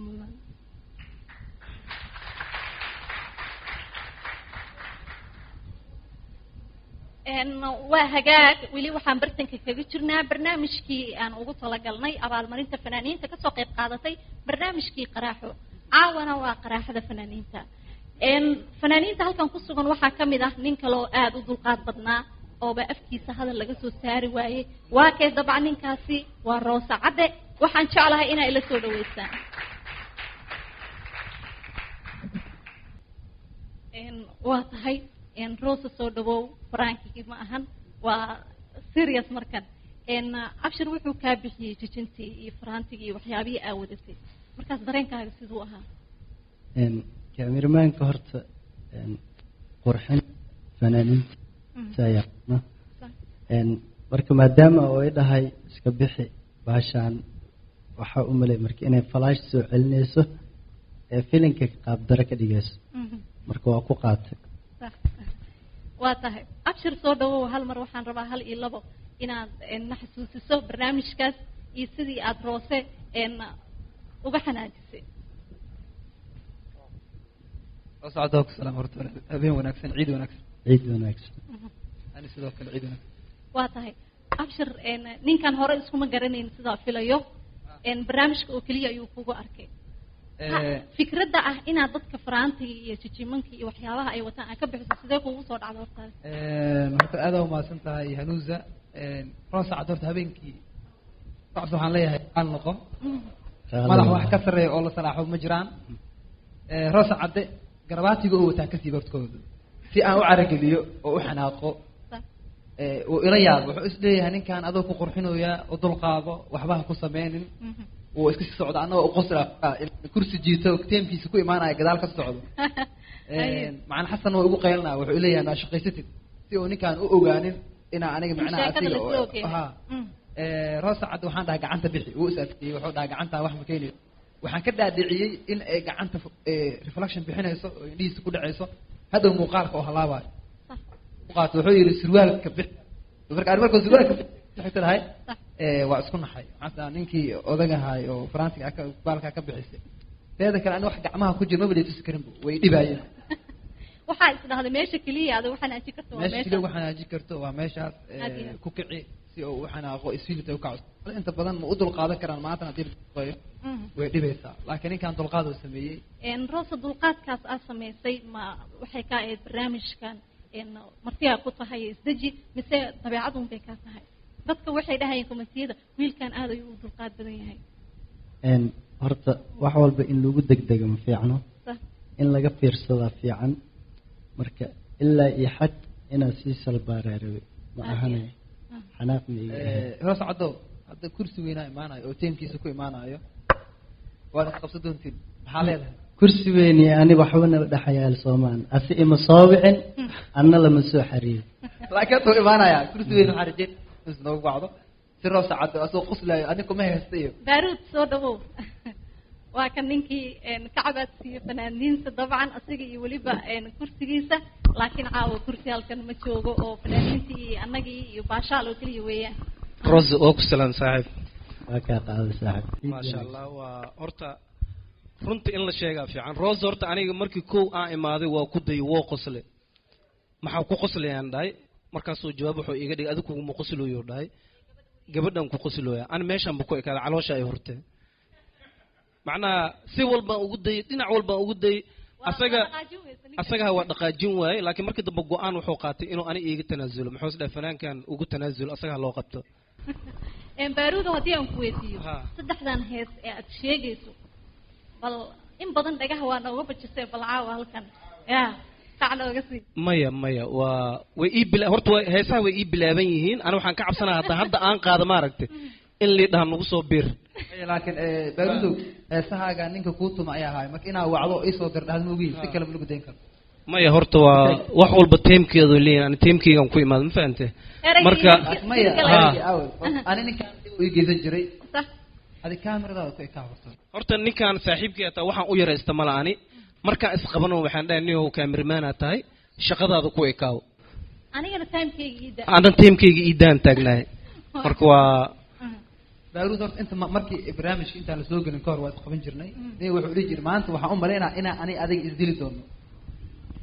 Waa hagaag, weli waxaan bartanka kaga jirnaa barnaamijkii aan ugu talagalnay abaalmarinta fanaaniinta kasoo qayb qaadatay barnaamijkii qaraaxo. Caawana waa qaraaxada fanaaniinta. Fanaaniinta halkan ku sugan waxaa ka mid ah nin kale oo aada u dulqaad badnaa ooba afkiisa hadal laga soo saari waayey. Waa kee dabcan ninkaasi? Waa Roose Cadde. Waxaan jeclahay inaa ila soo dhaweysaan. Waa tahay Rosa, soo dhawow. Farankigi ma ahan, waa serious markan. Abshir wuxuu kaa bixiyey jijintii iyo farantigii iyo waxyaabihii aa wadatay. Markaas dareenkaaga siduu ahaa? Kaamiramaanka horta qurxin fanaaniinta saa yaqaano. Marka maadaama oo i dhahay iska bixi baashaan, waxaa u malay marka inay falaash soo celinayso ee filinka qaabdaro ka dhigayso. Marka waa ku qaatay. Sax, waa tahay. Abshir, soo dhawow. Hal mar waxaan rabaa hal iyo labo Inaad na xasuusiso barnaamijkaas iyo sidii aad Roose uga xanaajisay. Socdo ku salaam horta, habeen wanaagsan, ciid wanaagsan. Ciid wanaagsan. Ani sidoo kale ciid wanaagsan. Waa tahay Abshir, ninkan hore iskuma garanayn sidaa filayo, barnaamijka oo keliya ayuu kugu arkay. Fikradda ah inaad dadka faraantiga iyo jijimanka iyo waxyaabaha ay wataan aad ka bixiso, sidee kugu soo dhacda hortaas? Horta aad aa umahadsan tahay Hanuuza. Rosa cad, horta habeenkii socod waxaan leeyahay aan noqo madax wax ka sarreeya oo la salaaxo ma jiraan. Rosa Cadde garabaatiga oo wataa kasii hortkooda si aan u carageliyo oo u xanaaqo uu ila yaabo. Wuxuu is leeyahay ninkan adoo ku qurxinooya u dulqaado, waxba ha ku sameynin, wuu iska sii socda, annagoo u qosla kursi jiito teemkiisa ku imaanaya gadaal ka socdo. Macalin Xasan waa igu qaylinaya, wuxuu leeyahay maa shaqaysatid, si uu ninkaan u ogaanin inaa aniga macnaha asiga ha. Rosa Cadde waxaan dhahay gacanta bixi, wuu is adkeeyey, wuxuu dhahay gacantaa wax ma keenayo. Waxaan ka dhaadhiciyey in ay gacanta reflection bixinayso oo indhihiisa ku dhacayso, hadhow muuqaalka oo halaabayo qaato. Wuxuu yidhi surwaalka bix. Marka arrin markuu surwaalka bixi lahay waa isku naxay. Waxaan ninkii odagahay oo faransiga ka baalka ka bixisay. Teeda kale ani wax gacmaha ku jira maba tusi karin, way dhibaayeen. Waxaa is dhahday meesha keliya aad ugu xanaajin karto waa meesha keliya ugu xanaajin karto waa meeshaas, ku kici si uu u xanaaqo, isfiilta u kaco. Inta badan ma u dulqaadan karaan maanta haddii la duqeeyo, way dhibaysaa, laakiin ninkan dulqaad uu sameeyey. Rosa, dulqaadkaas aad samaysay ma waxay ka ahayd barnaamijkan martiyaa ku tahay isdeji, mise dabeecadun bay kaa tahay? Dadka waxay dhahayeen commentiyada wiilkan aad ayuu u dulqaad badan yahay. Horta wax walba in lagu degdego ma fiicno, in laga fiirsadaa fiican. Marka ilaa iyo xad inaad sii salbaaraa rabe ma ahane, xanaaq ma iga ahayn. Roos Caddo hadda kursi weynaa imaanayo oo teemkiisa ku imaanayo, waad isqabsan doontiin, maxaa leedahay? Kursi weyni ani waxba nala dhexayaal soomaan, asi ima soo wicin, anna lama soo xariirin. Laakiin hadda wuu imaanaya kursi weyn, waxaa rajeyn inuu noogu wacdo si Roos Caddo asoo qoslaayo ani kuma haysta iyo Baaruud, soo dhawow. Waa kan ninkii kacabaad siiyo fanaaniinta dabcan, asiga iyo weliba kursigiisa, laakiin caawa kursi halkan ma joogo oo fanaaniintii iyo annagii iyo baashaal oo keliya weeyaan. Rose, waa ku salaam saaxiib. Waa kaa qaaday saaxiib. Maasha Allah. Waa horta runta in la sheegaa fiican. Rose, horta aniga markii kow aan imaaday waa ku dayay, woo qosle. Maxaa ku qoslayaan dhahay, markaasuu jawaab wuxuu iiga dhigay adigu kuguma qoslooyo dhahay, gabadhan ku qoslooya. Ani meeshaan ba ku ekaaday, caloosha ay hortee. Macnaha si walbaan ugu dayay, dhinac walbaan ugu dayay, asaga waa dhaqaajin waaye. Laakiin markii dambe go-aan wuxuu qaatay inuu ani iiga tanaasulo. Muxuu is dhahay fanaankan ugu tanaasulo, asaga ha loo qabto. Baaruudo, haddii aan ku weydiiyo saddexdan hees ee aad sheegayso, bal in badan dhagaha waa nooga bajisay, bal caawa halkan ya qac nooga sii. Maya maya, waa way ii bila horta waa heesaha way ii bilaaban yihiin. Ani waxaan ka cabsanaa hadda aan qaado maaragtay in lii dhaha nagu soo biir. Laakiin Baarudow, heesahaaga ninka kuu tuma ayaa ahaay, marka inaa wacdo isoo dir dhahad moogiin, si kale ma lagu dayn karo. Maya, horta waa wax walba teemkeedu leeyahay, ani teemkeygan ku imaado, ma fahante? Marka maya, ani ninkaan ii geysan jiray, adi kaamiradaada ku ekaa horta. Horta ninkaan saaxiibkii ataa waxaan u yaraysta mala, ani markaan isqabano waxaan dhahay niyow kaamirmaanaa tahay, shaqadaada ku ekaaw. Anigana timekeyga ii daa. Anan teemkeyga ii daan taagnahay, marka waa Baaruud. Horta inta markii barnaamijka intaan lasoo gelin kahor waa isqaban jirnay. Nin wuxuu dhihi jiray maanta waxaan u malaynaa inaa ani adiga isdili doono.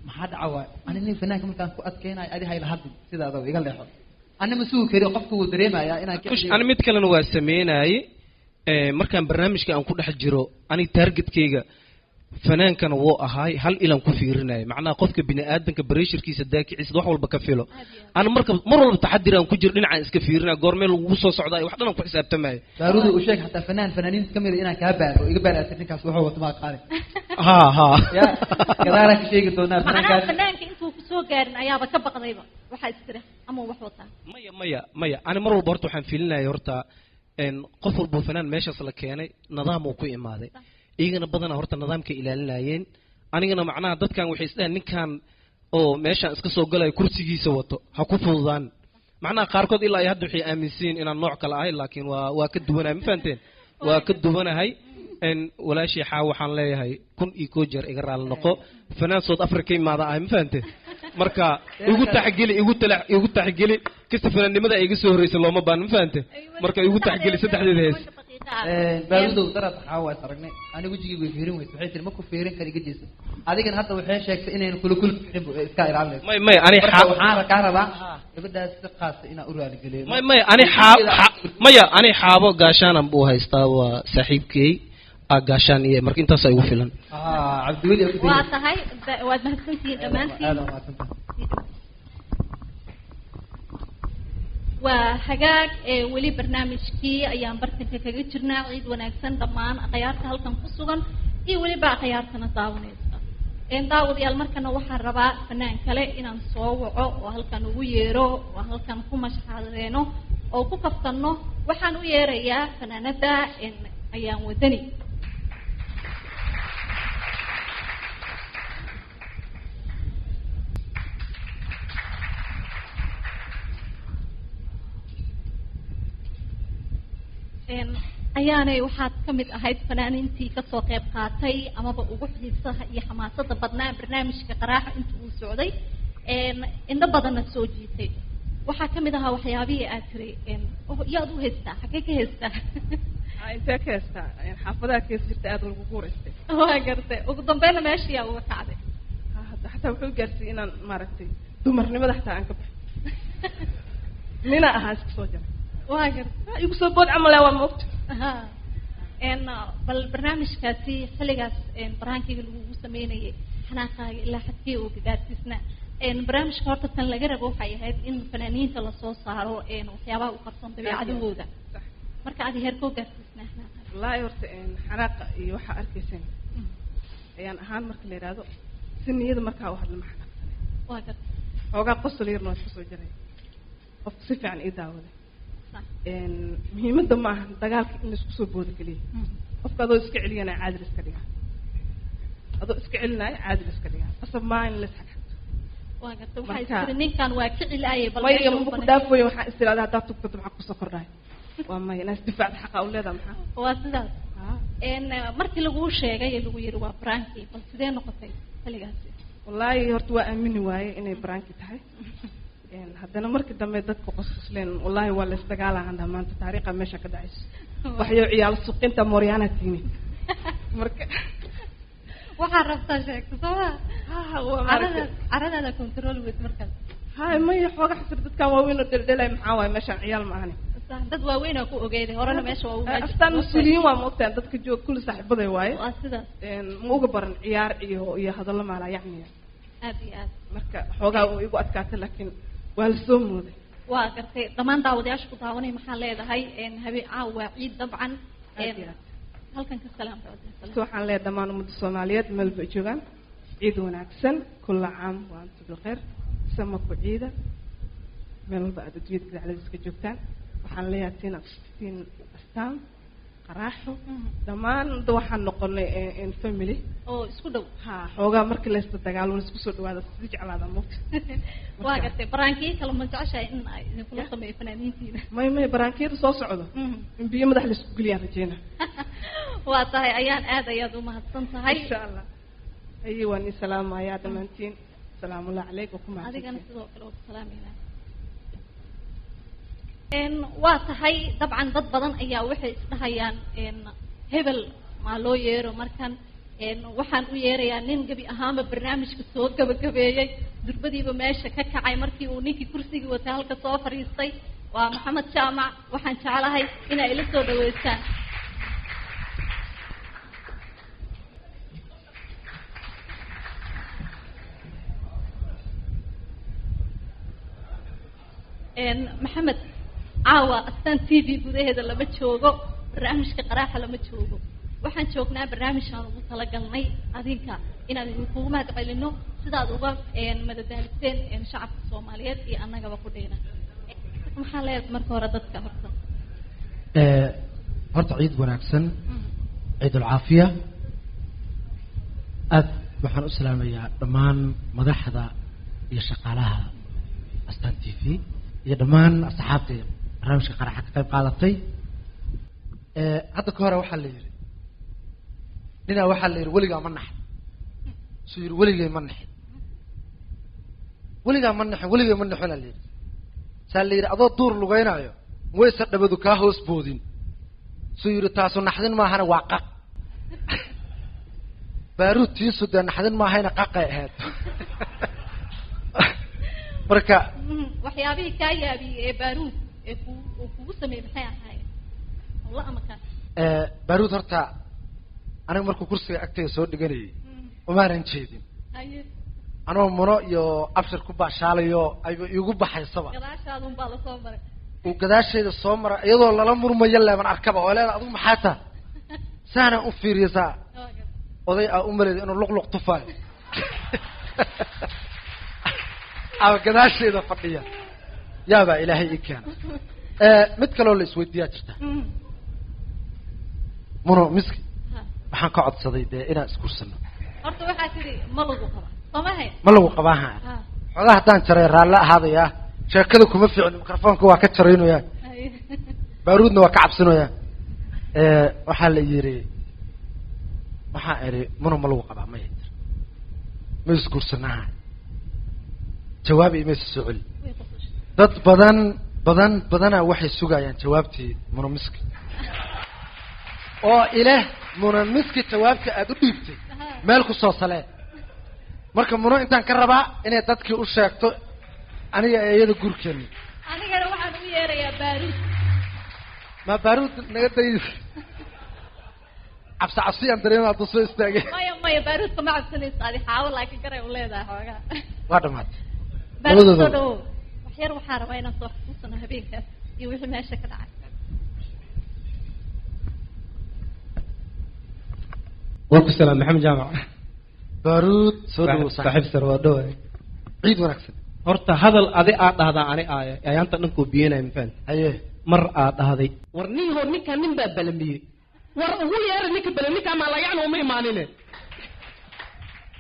Maxaa dhaca waay? Ani nin fanaanka markaan ku adkeynayo adi hayla hadlin, sidaada iga leexo, ani ma sugi kari, qofka wuu dareemayaa inaan Ani mid kalena waa sameynaye, markaan barnaamijka aan ku dhex jiro ani targetkeyga fanaankana wuu ahaay, hal ilaan ku fiirinaya. Macnaha qofka bini aadanka bareshirkiisa daakiciisa wax walba ka filo. Ana marka mar walba taxadir aan ku jiro, dhinacaan iska fiirinaya goormee lagugu soo socdaa, wax dhan aan ku xisaabtamaya. Baaruuda, uu sheeg xataa fanaan fanaaniinta kamid a inaan kaa baaro oo iga baaraatay ninkaas wuxuu wato maa qaali. Ha ha. Ya gadaalaan ka sheegi doonaa. Macnaha fanaankaas fanaanka intuu kusoo gaarin ayaaba ka baqdayba, waxaa istira ama wax wataa. Maya maya maya, ani mar walba horta waxaan fiilinaya horta qof walbo fanaan meeshaas la keenay nidaam uu ku imaaday, iyagana badanaa horta nidaamkay ilaalinayeen. Anigana macnaha dadkan waxay isdhahaan ninkan oo meeshaan iska soo galaya kursigiisa wato ha ku fududaan. Macnaha qaarkood ilaa iyo hadda waxay aaminsan inaan nooc kale ahay, laakiin waa ka duwanahay, ma fahanteen? Waa ka duwanahay. Walaashii xaa waxaan leeyahay 1001 jeer iga raali noqo, fanaan South Africa imaada ahay, ma fahanteen? Marka igu taxgeli, igu talax, igu taxgeli kasta fanaannimada iga soo horreysay looma baahna, ma fahante? Marka igu taxgeli saddexdeeda hees. Baarudow daraad waxaa waa is aragnay, anigu wejigii way fiirin weyse, waxay tiri ma ku fiirin kara, iga jeeso. Adigana hadda waxay sheegtay inaynu kula kula fiirin bu iska ilaalinayso. May ani marka waxaan kaa rabaa gabadhaas si qaasa inaan u raaligeliyo. May ani maya, ani xaabo gaashaanan buu haystaa, waa saaxiibkey gaashaan iyo marka intaasaa igu filan. Cabdiweli. Waa tahay, waad mahadsantihiin dhammaantiin. Aad waa mahadsantahay. Waa hagaag, ee weli barnaamijkii ayaan bartanka kaga jirnaa. Ciid wanaagsan dhammaan akhyaarta halkan ku sugan iyo weliba akhyaartana daawanaysa. Daawadayaal, markana waxaan rabaa fanaan kale inaan soo waco oo halkan ugu yeero oo halkan ku mashxadeeno oo ku kaftanno. Waxaan u yeerayaa fanaanada Ayaan Wadani. Ayaanay, waxaad ka mid ahayd fanaaniintii kasoo qayb qaatay amaba ugu xiisaha iyo xamaasada badnaa barnaamijka Qaraaxa inta uu socday, indho badanna soo jiitay. Waxaa kamid ahaa waxyaabihii aad tiri, yaad u haystaa, xagee ka haystaa? Intee ka haystaa? Xaafadaha ka hees jirta aad lagugu wareystay. Waa gartay, ugu dambeynna meeshii yaa uga kacday. Hadda xataa wuxuu gaarsiiyey inaan maaragtay dumarnimada xataa aan ka baxo, nina ahaa iska soo jaray. Waa gartay, igu soo bood camal waa maogta. Bal barnaamijkaasi xilligaas baraankayga lagugu sameynayay, xanaaqaaga ilaa xadkee oo gaarsiisna barnaamijka? Horta tan laga rabo waxay ahayd in fanaaniinta lasoo saaro waxyaabaha u qarsoon dabeecadahooda. Marka adi heerkoo gaarsiisnaa xanaaqa? Wallaahi horta xanaaqa iyo waxaa arkayseen ayaan ahaan marka la yidhaahdo si niyada markaa u hadla ma xanaaqsanay. Waa gartay. Xoogaa qosol yarna waa iska soo jaray, qofka si fiican ii daawaday. Muhiimadda ma aha dagaalka in laisku soo boodo keliya, qofka adoo iska celiyana caadi la iska dhigaa, adoo iska celinaayo caadi la iska dhigaa, qasab maaha in la isxagxagto. Waa gartay, waxaa istiri ninkan waa ka cilaayay. Bal maya, maba ku dhaaf weyn. Waxaa is tirahda haddaad tugtato maxaa kusoo kordhaay? Waa maya, inaad isdifaacda xaqa u leedaha maxaa. Waa sidaas. Markii laguu sheegay ee lagu yiri waa branki, bal sidee noqotay xilligaasi? Wallaahi horta waa aamini waaye inay branki tahay. Haddana markii dambe dadka qosqosleen, wallaahi waa la isdagaalahan maanta, taariikha meesha ka dhacayso, waxyo ciyaal suqinta mooryaana tiini marka. Waxaa rabtaa sheegto sooma caradaada control weyd markaas? Hay, maya, xooga xasir dadkan waaweyn oo dheldhelay maxaa waaye, meeshaan ciyaal ma ahani. Dad waaweyn aa ku ogeyday horena meesha waa. Astaan mas-uuliyiin waa, ma ogtahay dadka joog kulli saaxiibaday waaye. Waa sidaas. Ma uga baran ciyaar iyo hadallo maalaa yacniya. Aad iyo aad. Marka xoogaa uu igu adkaatay, laakiin waa la soo mooday. Waa gartay. Dhammaan daawadayaasha ku daawanay maxaa leedahay? Habeen caawa waa ciid dabcan, halkan ka salaam. Waxaan leeyahay dhammaan ummadda Soomaaliyeed meel bay joogaan ciid wanaagsan, kulla caam wa antum bilkhayr, sama ku ciida meel walba aad adduunyada gadaacdadiis ka joogtaan. Waxaan leeyahay tiin tiin Astaan, Qaraaxo, dhammaan da waxaan noqonay family oo isku dhow. Ha, xoogaa markii la isla dagaalo la isku soo dhawaada si jeclaada moogta. Waa gartay. Baraankii kale ma jeceshahay in ay idinkula sameeyo fanaaniintiina? May, baraankiyada soo socdo in biyo madax la isku geliyaan rajeyna. Waa tahay ayaan, aad ayaad umahadsan tahay. Insha Allah. Ayi, waan ii salaamayaa dhammaantiin, salaamullahi calayk, waa ku mahadsantihiin. Adigana sidoo kale waa ku salaamayna. Waa tahay, dabcan dad badan ayaa waxay isdhahayaan hebel maa loo yeero markan. Waxaan u yeerayaa nin gebi ahaanba barnaamijka soo gabagabeeyey, durbadiiba meesha ka kacay markii uu ninkii kursigii watay halka soo fadhiistay. Waa Maxamed Jaamac. Waxaan jeclahay inay ila soo dhaweystaan. Maxamed, caawa Astaan TV gudaheeda lama joogo, barnaamijka Qaraaxa lama joogo. Waxaan joognaa barnaamijkaan ugu talagalnay adinka inaan idinkugu mahad celino sidaad uga madadaaliseen shacabka Soomaaliyeed iyo annagaba ku dhayna. Maxaa leedahay marka hore dadka horta? Horta ciid wanaagsan, ciid alcaafiya. Aad waxaan u salaamayaa dhammaan madaxda iyo shaqaalaha Astaan TV iyo dhammaan asxaabta barnaamijka Qaraxa ka qayb qaadatay. Hadda ka hore waxaa la yidhi ninaa, waxaa la yidhi weligaa ma naxin, suu yidhi weligay ma naxin. Weligaa ma naxin, weligaa ma naxin la yidhi. Saa la yidhi adoo duur lugeynaayo waysa dhabadu kaa hoos boodin. Suu yidhi taasu naxdin maahana waa qaq. Baaruud tiisu dee naxdin maahayna qaqay ahayd. Marka waxyaabihii kaa yaabiyey ee baaruud ee ku uu kugu sameeyey maxay ahaayeen? La ama kaa baaruud horta aniga markuu kursiga agtayda soo dhiganayay umaanan jeedin. Anoo muno iyo abshir ku baashaalayo ayba iigu baxaysaba. Gadaashaadun baa lasoo maray. Uu gadaashayda soo mara iyadoo lala murmayo leeban arkaba oo leeda adigu maxaa taa saanaan u fiiriyasaa oday aa u malayda inuu luqluq tufaayo ama gadaashayda fadhiya yaabaa ilaahay ii keena. Mid kaloo la isweydiiyaa jirta muno miski waxaan ka codsaday dee inaan isguursano. Horta waxaa tidhi ma lagu qabaa soo mahay? Ma lagu qabaa ha. Xoogaa haddaan jaray raalle ahaadaya sheekada kuma fiicni, mikrofoonka waa ka jaraynaya, baaruudna waa ka cabsinaya. Waxaa la yidhi waxaa idhi muno ma lagu qabaa maya tir ma isguursanaha jawaab imaysa soo celi. Dad badan badan badanaa waxay sugayaan jawaabtii muno miski oo ileh muno miski jawaabta aada u dhiibtay meel ku soo salee. Marka muno intaan ka rabaa inay dadkii u sheegto aniga ee iyada guurkeena. Anigana waxaan u yeerayaa baaruud. Ma baaruud naga dayis cabsi cabsi aan dareema hadduu soo istaagay. Maya maya baaruudka ma cabsanayso adi xaawo laakiin garay u leedahay xoogaa. Waa dhamaatay. Baaruud soo dhawow. Wax yar waxaan rabaa inaan soo xasuusano habeenkaas iyo wixii meesha ka dhacay. Waa ku salaam Maxamed Jaamac. Baaruud soo dhawow saaxiib sar waa dhawaay. Ciid wanaagsan. Horta hadal adi aad dhahdaa ani aaya ayaanta dhankoo biyanaya ma fahanti. Haye. Mar aad dhahday war nin hor ninkaan nin baa balamiyey war ugu yeera ninka balam ninkaan maa lagacna uma imaanine.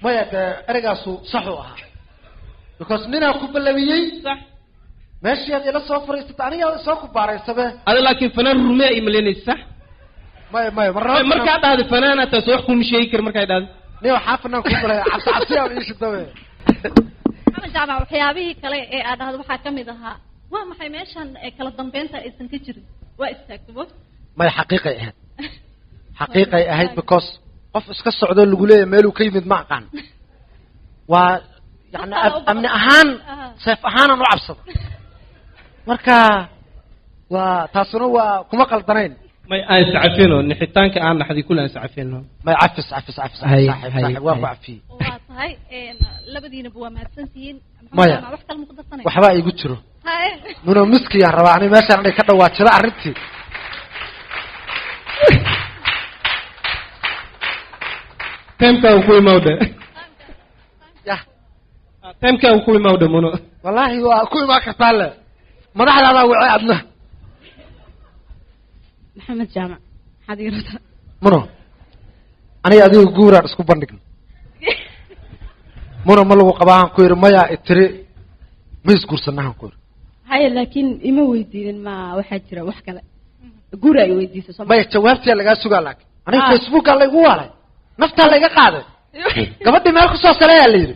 Maya dee ereygaasu sax uu ahaa because ninaa ku ballamiyey sax meeshii aad ila soo fariisata anigaa soo kubaaraysabe. Ada laakiin fanaan rumee ay malaynaysa sax? Maya maya marnaba markaa dhahday fanaana taas wax kuma sheegi kar markaa dhahday nin waxaa fanaan ku balaya cabsi cabsi aan ii shidabe. Maxamed Jaamac waxyaabihii kale ee aad dhahdo waxaa ka mid ahaa waa maxay meeshan ee kala dambeynta aysan ka jirin waa istaagtay bo. Maya xaqiiqay ahayd, xaqiiqay ahayd because qof iska socdo lagu leeyahay meeluu ka yimid ma aqaan waa yani amni ahaan seef ahaanaan u cabsada. Marka waa taasuna waa kuma qaldanayn. May aan iscafino nixitaanka aan naxday kule aan iscafino. May cafis cafis cafis saaxiib saaxiib waa ku cafiyey. Waa tahay labadiinaba waa mahadsantihiin. Maya wax kale ma ku darsanay? Waxbaa iigu jiro muno miski yaan rabaa ani meeshaan inay ka dhawaajado arrintii. Timeka ku imawde. Yah. Timeka ku imawde muno. Wallaahi waa ku imaan kartaa le madaxdaadaa wacay adna. Maxamed Jaamac maxaad ii rabtaa? Muno aniga adiga guuraan isku bandhigno. Muno ma lagu qabaa ku yidhi maya itiri ma isguursanahan ku yidhi. Haya laakiin ima weydiinin ma waxaa jira wax kale guur ay weydiisay soo maya jawaabtiyaa lagaa sugaa laakiin aniga Facebookaa laygu waalay naftaa layga qaaday gabadhii meel kusoo saleeyaa la yidhi.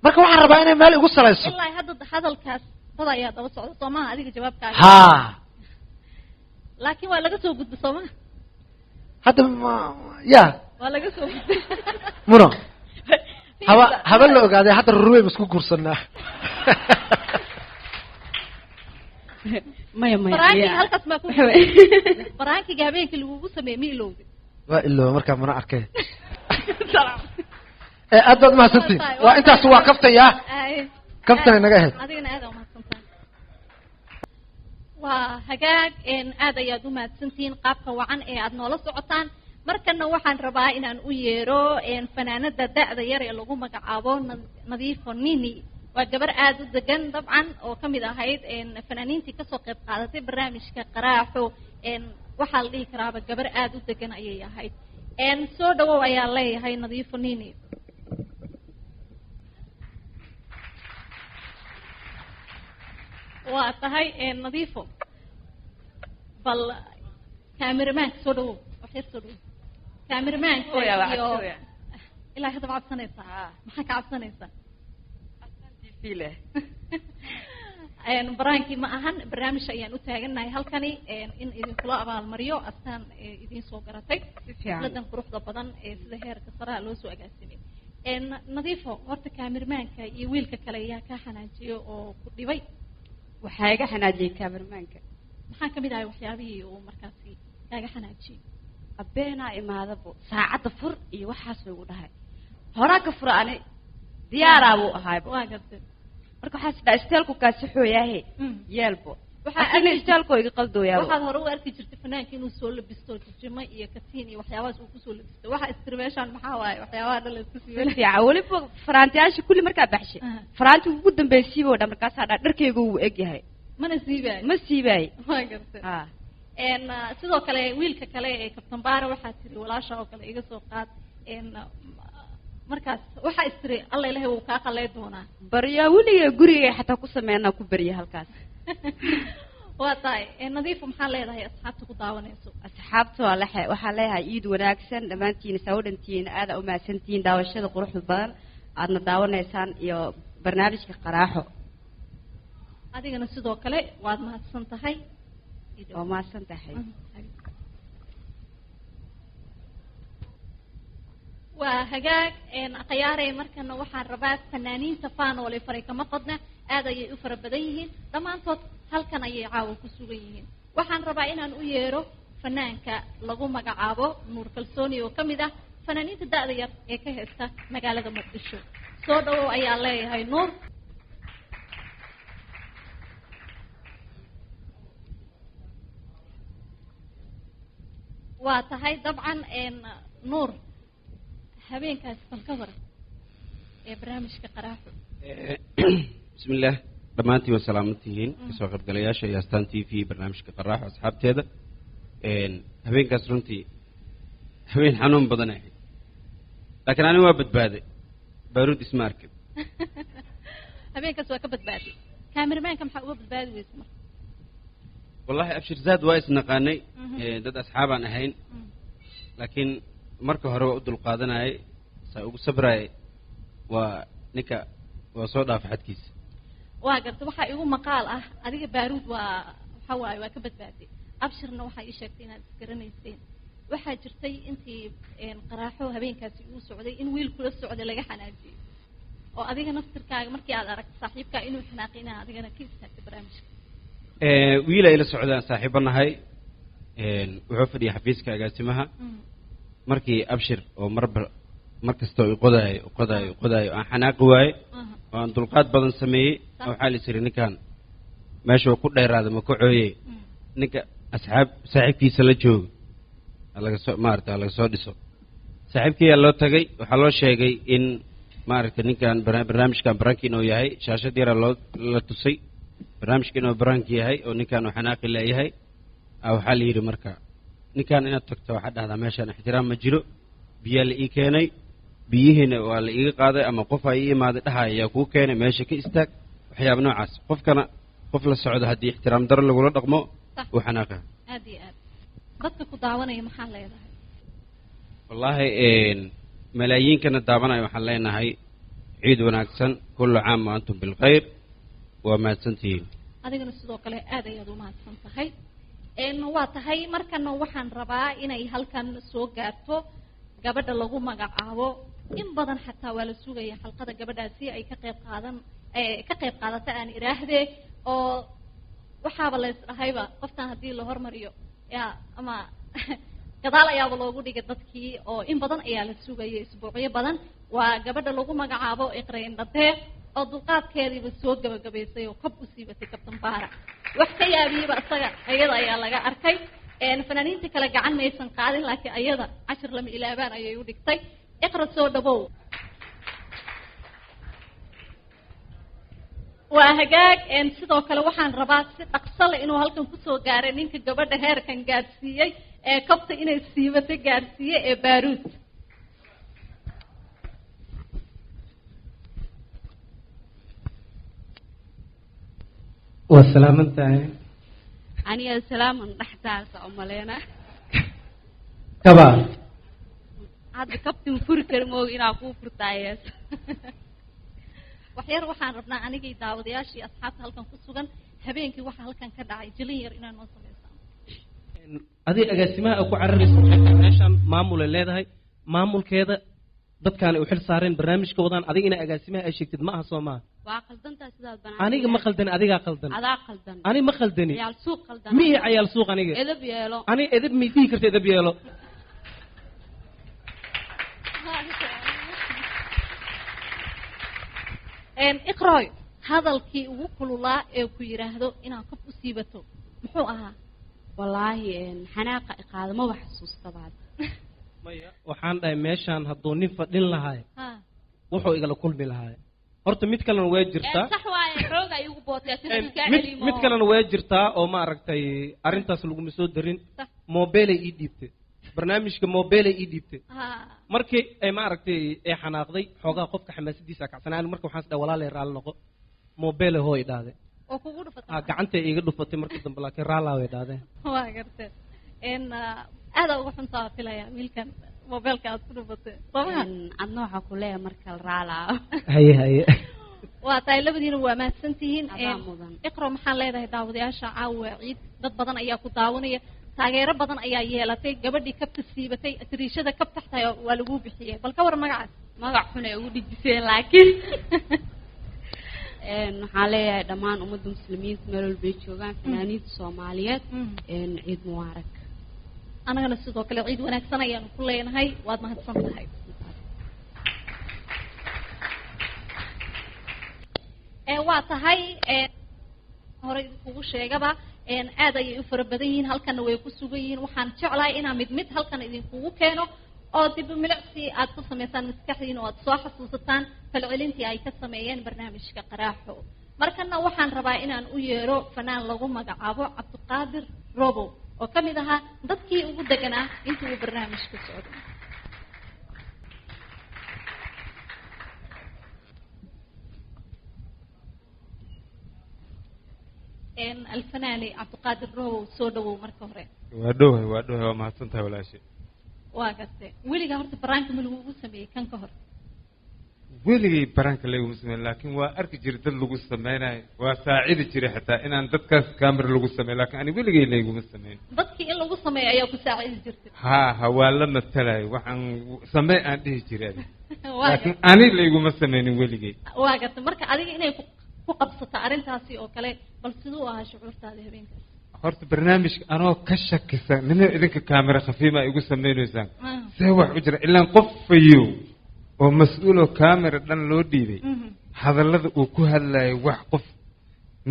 Marka waxaan rabaa inay meel igu salayso. Ilaa hadda hadalkaas dad ayaa daba socda soo maaha adiga jawaabkaaga. Haa laakiin waa laga soo gudbay soo maha hadda ma ya waa laga soo gudbay muno haba haba la ogaaday hadda rurubey ma isku guursanaa. Maya maya baraankiga halkaas maa ku baraankiga habeenkii lagugu sameeyey ma ilowday? Waa ilooba markaa mana arkay. Aad baad mahadsantihin. Waa intaas waa kaftan yaa kaftan inaga ahayd. Adigana aad umahadsantahay. Waa hagaag aad ayaad u mahadsantihiin qaabka wacan ee aad noola socotaan. Markana waxaan rabaa inaan u yeero fanaanada da'da yar ee lagu magacaabo Nadiifo Nini. Waa gabar aad u degan dabcan oo ka mid ahayd fanaaniintii kasoo qayb qaadatay barnaamijka qaraaxo. Waxaa la dhihi karaaba gabar aad u degan ayay ahayd. Soo dhawow ayaa leeyahay Nadiifo Nini. Waa tahay Nadiifo bal kaamiramaanka soo dhawow wax yar soo dhawow kaamiramaanka iyo ilaa hadda ma cabsanaysaa? Maxaa ka cabsanaysaa? V leh. Baraankii ma ahan, barnaamij ayaan u taagannahay halkani in idinkula abaalmariyo Astaan idiin soo garatay fiican. Xafladan quruxda badan ee sida heerka saraha loo soo agaasimay. Nadiifo, horta kaamirmaanka iyo wiilka kale ayaa kaa xanaajiyo oo ku dhibay? Waxaa iga xanaajiyey kaamirmaanka. Maxaa kamid ahay waxyaabihii uu markaasi kaaga xanaajiyey? Abeenaa imaadabo, saacadda fur iyo waxaas igu dhahay. Horaa ka fura, ani diyaaraa buu ahaaybo. Waa gartay. Marka waxaa isdhaa isteelku kaasi xooyaahe yeelbo. Waxaa asina isteelkoo iga qaldooyaabo. Waxaad hore u arki jirtay fanaanka inuu soo labisto jijimo iyo katiin iyo waxyaabahaas uu kusoo labisto. Waxaa istiri meeshaan maxaa waaye waxyaabaha dhan la isku Si siibay? fiican, weliba faraantiyaasha kulli markaa baxshay, faraanti ugu dambeysay boo dhan markaasaa dhaa dharkaygu wuu eg yahay. Mana siibaay? Ma siibaay. Waa gartay. Ha. Sidoo kale wiilka kale ee Kabtan Baare waxaa tiri walaasha oo kale iga soo qaad. Markaas waxaa istiri alla ilahay wuu kaa qalay doonaa. Baryaa weligay gurigay xataa ku sameynaa, ku barya halkaas. Waa tahay. Nadiifo, maxaa leedahay asxaabta ku daawanayso? Asxaabta waa lexe, waxaan leeyahay iid wanaagsan dhammaantiin, saa u dhantihiin, aada u mahadsantihiin daawashada quruxda badan aadna daawanaysaan iyo barnaamijka Qaraaxo. Adigana sidoo kale waad mahadsan tahay. Waa mahadsan tahay. Waa hagaag khayaaray. Markana waxaan rabaa fanaaniinta faanoole faray kama qodna, aad ayay u fara badan yihiin, dhammaantood halkan ayay caawa ku sugan yihiin. Waxaan rabaa inaan u yeero fanaanka lagu magacaabo Nuur Kalsooni oo ka mid ah fanaaniinta da'da yar ee ka heesta magaalada Muqdisho. Soo dhawow ayaa leeyahay, Nuur. Waa tahay dabcan. Nuur, habeenkaas bal ka waran ee barnaamijka Qaraaxo? Bismillaah, dhammaantiin waa salaaman tihiin kasoo qaybgalayaasha iyo Astaan TV, barnaamijka Qaraaxo asxaabteeda. Habeenkaas runtii habeen xanuun badan ahayd, laakiin aniga waa badbaaday, Baaruud isma arkin. Habeenkaas waa ka badbaaday. Kaamirmaanka maxaa uga badbaadi weysa marka? Wallahi Abshir Zaad waa isnaqaanay, dad asxaabaan ahayn, laakiin marka hore waa u dulqaadanayay, saa ugu sabrayay, waa ninka waa soo dhaafa xadkiisa. Waa garta. Waxaa igu maqaal ah adiga Baaruud waa waxa waaye waa ka badbaaday, Abshirna waxaa ii sheegtay inaad isgaranayseen. Waxaa jirtay intii Qaraaxo habeenkaasi uu socday in wiil kula socday laga xanaajiyey, oo adiga naftirkaaga markii aad aragto saaxiibkaa inuu xanaaqay inaad adigana ka istaagtay barnaamijka. Wiil ay la socdaan saaxiibo nahay, wuxuu fadhiyay xafiiska agaasimaha. Markii Abshir oo marba mar kastoo i qodaayo, qodaayo, qodaayo, aan xanaaqi waaye oo aan dulqaad badan sameeyey, waxaa la isiri ninkan meesha uu ku dheeraada ma ka cooyey, ninka asxaab saaxiibkiisa la joogo ha laga soo maarata ha laga soo dhiso. Saaxiibkiyaa loo tagay, waxaa loo sheegay in maaragtay ninkan barnaamijkan baranki inuu yahay. Shaashad yaraa loo la tusay barnaamijka inuu baranki yahay oo ninkan uu xanaaqi leeyahay. Waxaa la yidhi marka ninkan inaad tagto waxaa dhahdaa meeshaan ixtiraam ma jiro, biyaa la ii keenay, biyihiina waa la iiga qaaday, ama qof aa ii imaaday dhahaya ayaa kuu keenay, meesha ka istaag, waxyaaba noocaas. Qofkana qof la socdo haddii ixtiraam daro lagula dhaqmo uu xanaaqa. Aad iyo aad. Dadka ku daawanaya maxaa leedahay? Wallaahi malaayiinkana daawanaya waxaan leenahay ciid wanaagsan, kullu caam wa antum bilkhayr, waa mahadsantihiin. Adigana sidoo kale aad ayaad u mahadsan tahay. Waa tahay. Markana waxaan rabaa inay halkan soo gaarto gabadha lagu magacaabo, in badan xataa waa la sugaya xalqada gabadhaasi ay ka qayb qaadan ka qayb qaadata aan idhaahdee, oo waxaaba la isdhahayba qoftan haddii la hormariyo ya ama gadaal ayaaba loogu dhigay dadkii, oo in badan ayaa la sugayay isbuucyo badan. Waa gabadha lagu magacaabo Iqra Indhadeeq oo dulqaadkeediiba soo gabagabaysay oo kob u siibatay Kabtan Baara. Wax ka yaabiyeyba isaga ayada ayaa laga arkay. Fanaaniinta kale gacan maysan qaadin, laakiin ayada cashir lama ilaabaan ayay u dhigtay. Iqra, soo dhawow. Waa hagaag. Sidoo kale waxaan rabaa si dhaqso leh inuu halkan kusoo gaaray ninka gabadha heerkan gaadhsiiyey ee kabta inay siibatay gaadhsiiyey ee Baaruud. Waa salaaman tahay. Aniga salaaman dhextaasa umaleyna. Kaba. Hadda kabtin furi kari mooga inaa kuu furtaa hees. Waxyar waxaan rabnaa anigii daawadayaashii asxaabta halkan ku sugan habeenkii waxa halkan ka dhacay jilin yar inaan noo sameysaan. Adiga agaasimaha ku cararaysa waxay tahay meeshaan maamulay leedahay, maamulkeeda dadkaan ay u xil saareen barnaamijka wadaan, adiga inaa agaasimaha ay sheegtid ma aha, soo maaha? Waa qaldantaa sidaad banaan. Aniga ma khaldani, adigaa qaldan. Adaa qaldan. Ani ma khaldani. Ciyaal suuq qaldan. Mihi cayaal suuq aniga. Edab yeelo. Ani edab mi dhihi karta, edab yeelo. Iqroy, hadalkii ugu kululaa ee ku yidhaahdo inaad qof u siibato muxuu ahaa? Wallaahi xanaaqa iqaado maba xasuustaba hadda. Maya, waxaan dhahay meeshaan hadduu nin fadhin lahaay Ha. wuxuu igala kulmi lahaay. Horta mid kalena way jirtaa. Sax waaye, xooga ay ugu bootay sida kaa Mid celimo. Mid kalena way jirtaa oo ma aragtay arrintaas laguma soo darin. Mobilay ii dhiibtay barnaamijka, mobilay ii dhiibtay. Markii ay ma aragtay ay xanaaqday xoogaa, qofka xamaasadiisa kacsanaan, marka waxaan is dhahay walaalay raalli noqo, mobile hooy dhahday oo kugu dhufatay. Gacantay iiga dhufatay markii dambe, laakiin raallaa way dhahdeen. Waa gartee. Aadaa uga xuntaa filaya wiilkan mobilka aad ku dhufatay, soo maha? Adna waxaa ku leeyahay marka la raalaa. Haye haye. Waa tahay, labadiina waa mahadsantihiin. Adaa mudan. Iqro, maxaan leedahay daawadayaasha? Caawa ciid, dad badan ayaa ku daawanaya, taageero badan ayaa yeelatay. Gabadhii kabta siibatay, tiriishada kab taxtahay waa laguu bixiyey, bal ka war magacaas. Magac xun ay ugu dhijiseen, laakiin waxaan leeyahay dhammaan ummadda muslimiinta meel walba ay joogaan, fanaaniinta Soomaaliyeed, ciid mubaarak. Anagana sidoo kale ciid wanaagsan ayaanu ku leenahay. Waad mahadsan tahay. Waa tahay, hore idinkugu sheegaba, aad ayay u fara badan yihiin, halkana way ku sugan yihiin. Waxaan jeclahay inaan mid mid halkan idinkugu keeno oo dib u milicsi aad ku samaysaan maskaxdiina oo aad soo xasuusataan falcelintii ay ka sameeyeen barnaamijka Qaraaxo. Markana waxaan rabaa inaan u yeero fanaan lagu magacaabo Cabdiqaadir Robow oo ka mid ahaa dadkii ugu deganaa intii uu barnaamijka socday. Alfanaani Cabdiqaadir Robow, soo dhawow marka hore. Waa dhowhay, waa dhowhay, waa mahadsan tahay walaashay. Waa gartay. Weligaa horta baraanka ma lagugu sameeyey kan ka hor? Weligay baraanka layguma sameyn, laakiin waa arki jiray dad lagu sameynayo, waa saacidi jiray xitaa inaan dadkaas camera lagu sameyn, laakiin ani weligay layguma sameyn. Dadkii in lagu sameeyo ayaa ku saacidi jirtay? Ha, waa la matalayo, waxaan samee aan dhihi jiray adi. Waa laakiin ani layguma sameynin weligay. Waa gartay. Marka adiga inay ku qabsato arrintaasi oo kale, bal siduu ahaa shucuurtaada habeenkaas? Horta barnaamijka anoo ka shakisan, nina idinka kaamera khafiima igu sameynaysaan, see wax u jira, ilaan qof fayow oo mas-uuloo kaamera dhan loo dhiibay hadallada uu ku hadlayo wax qof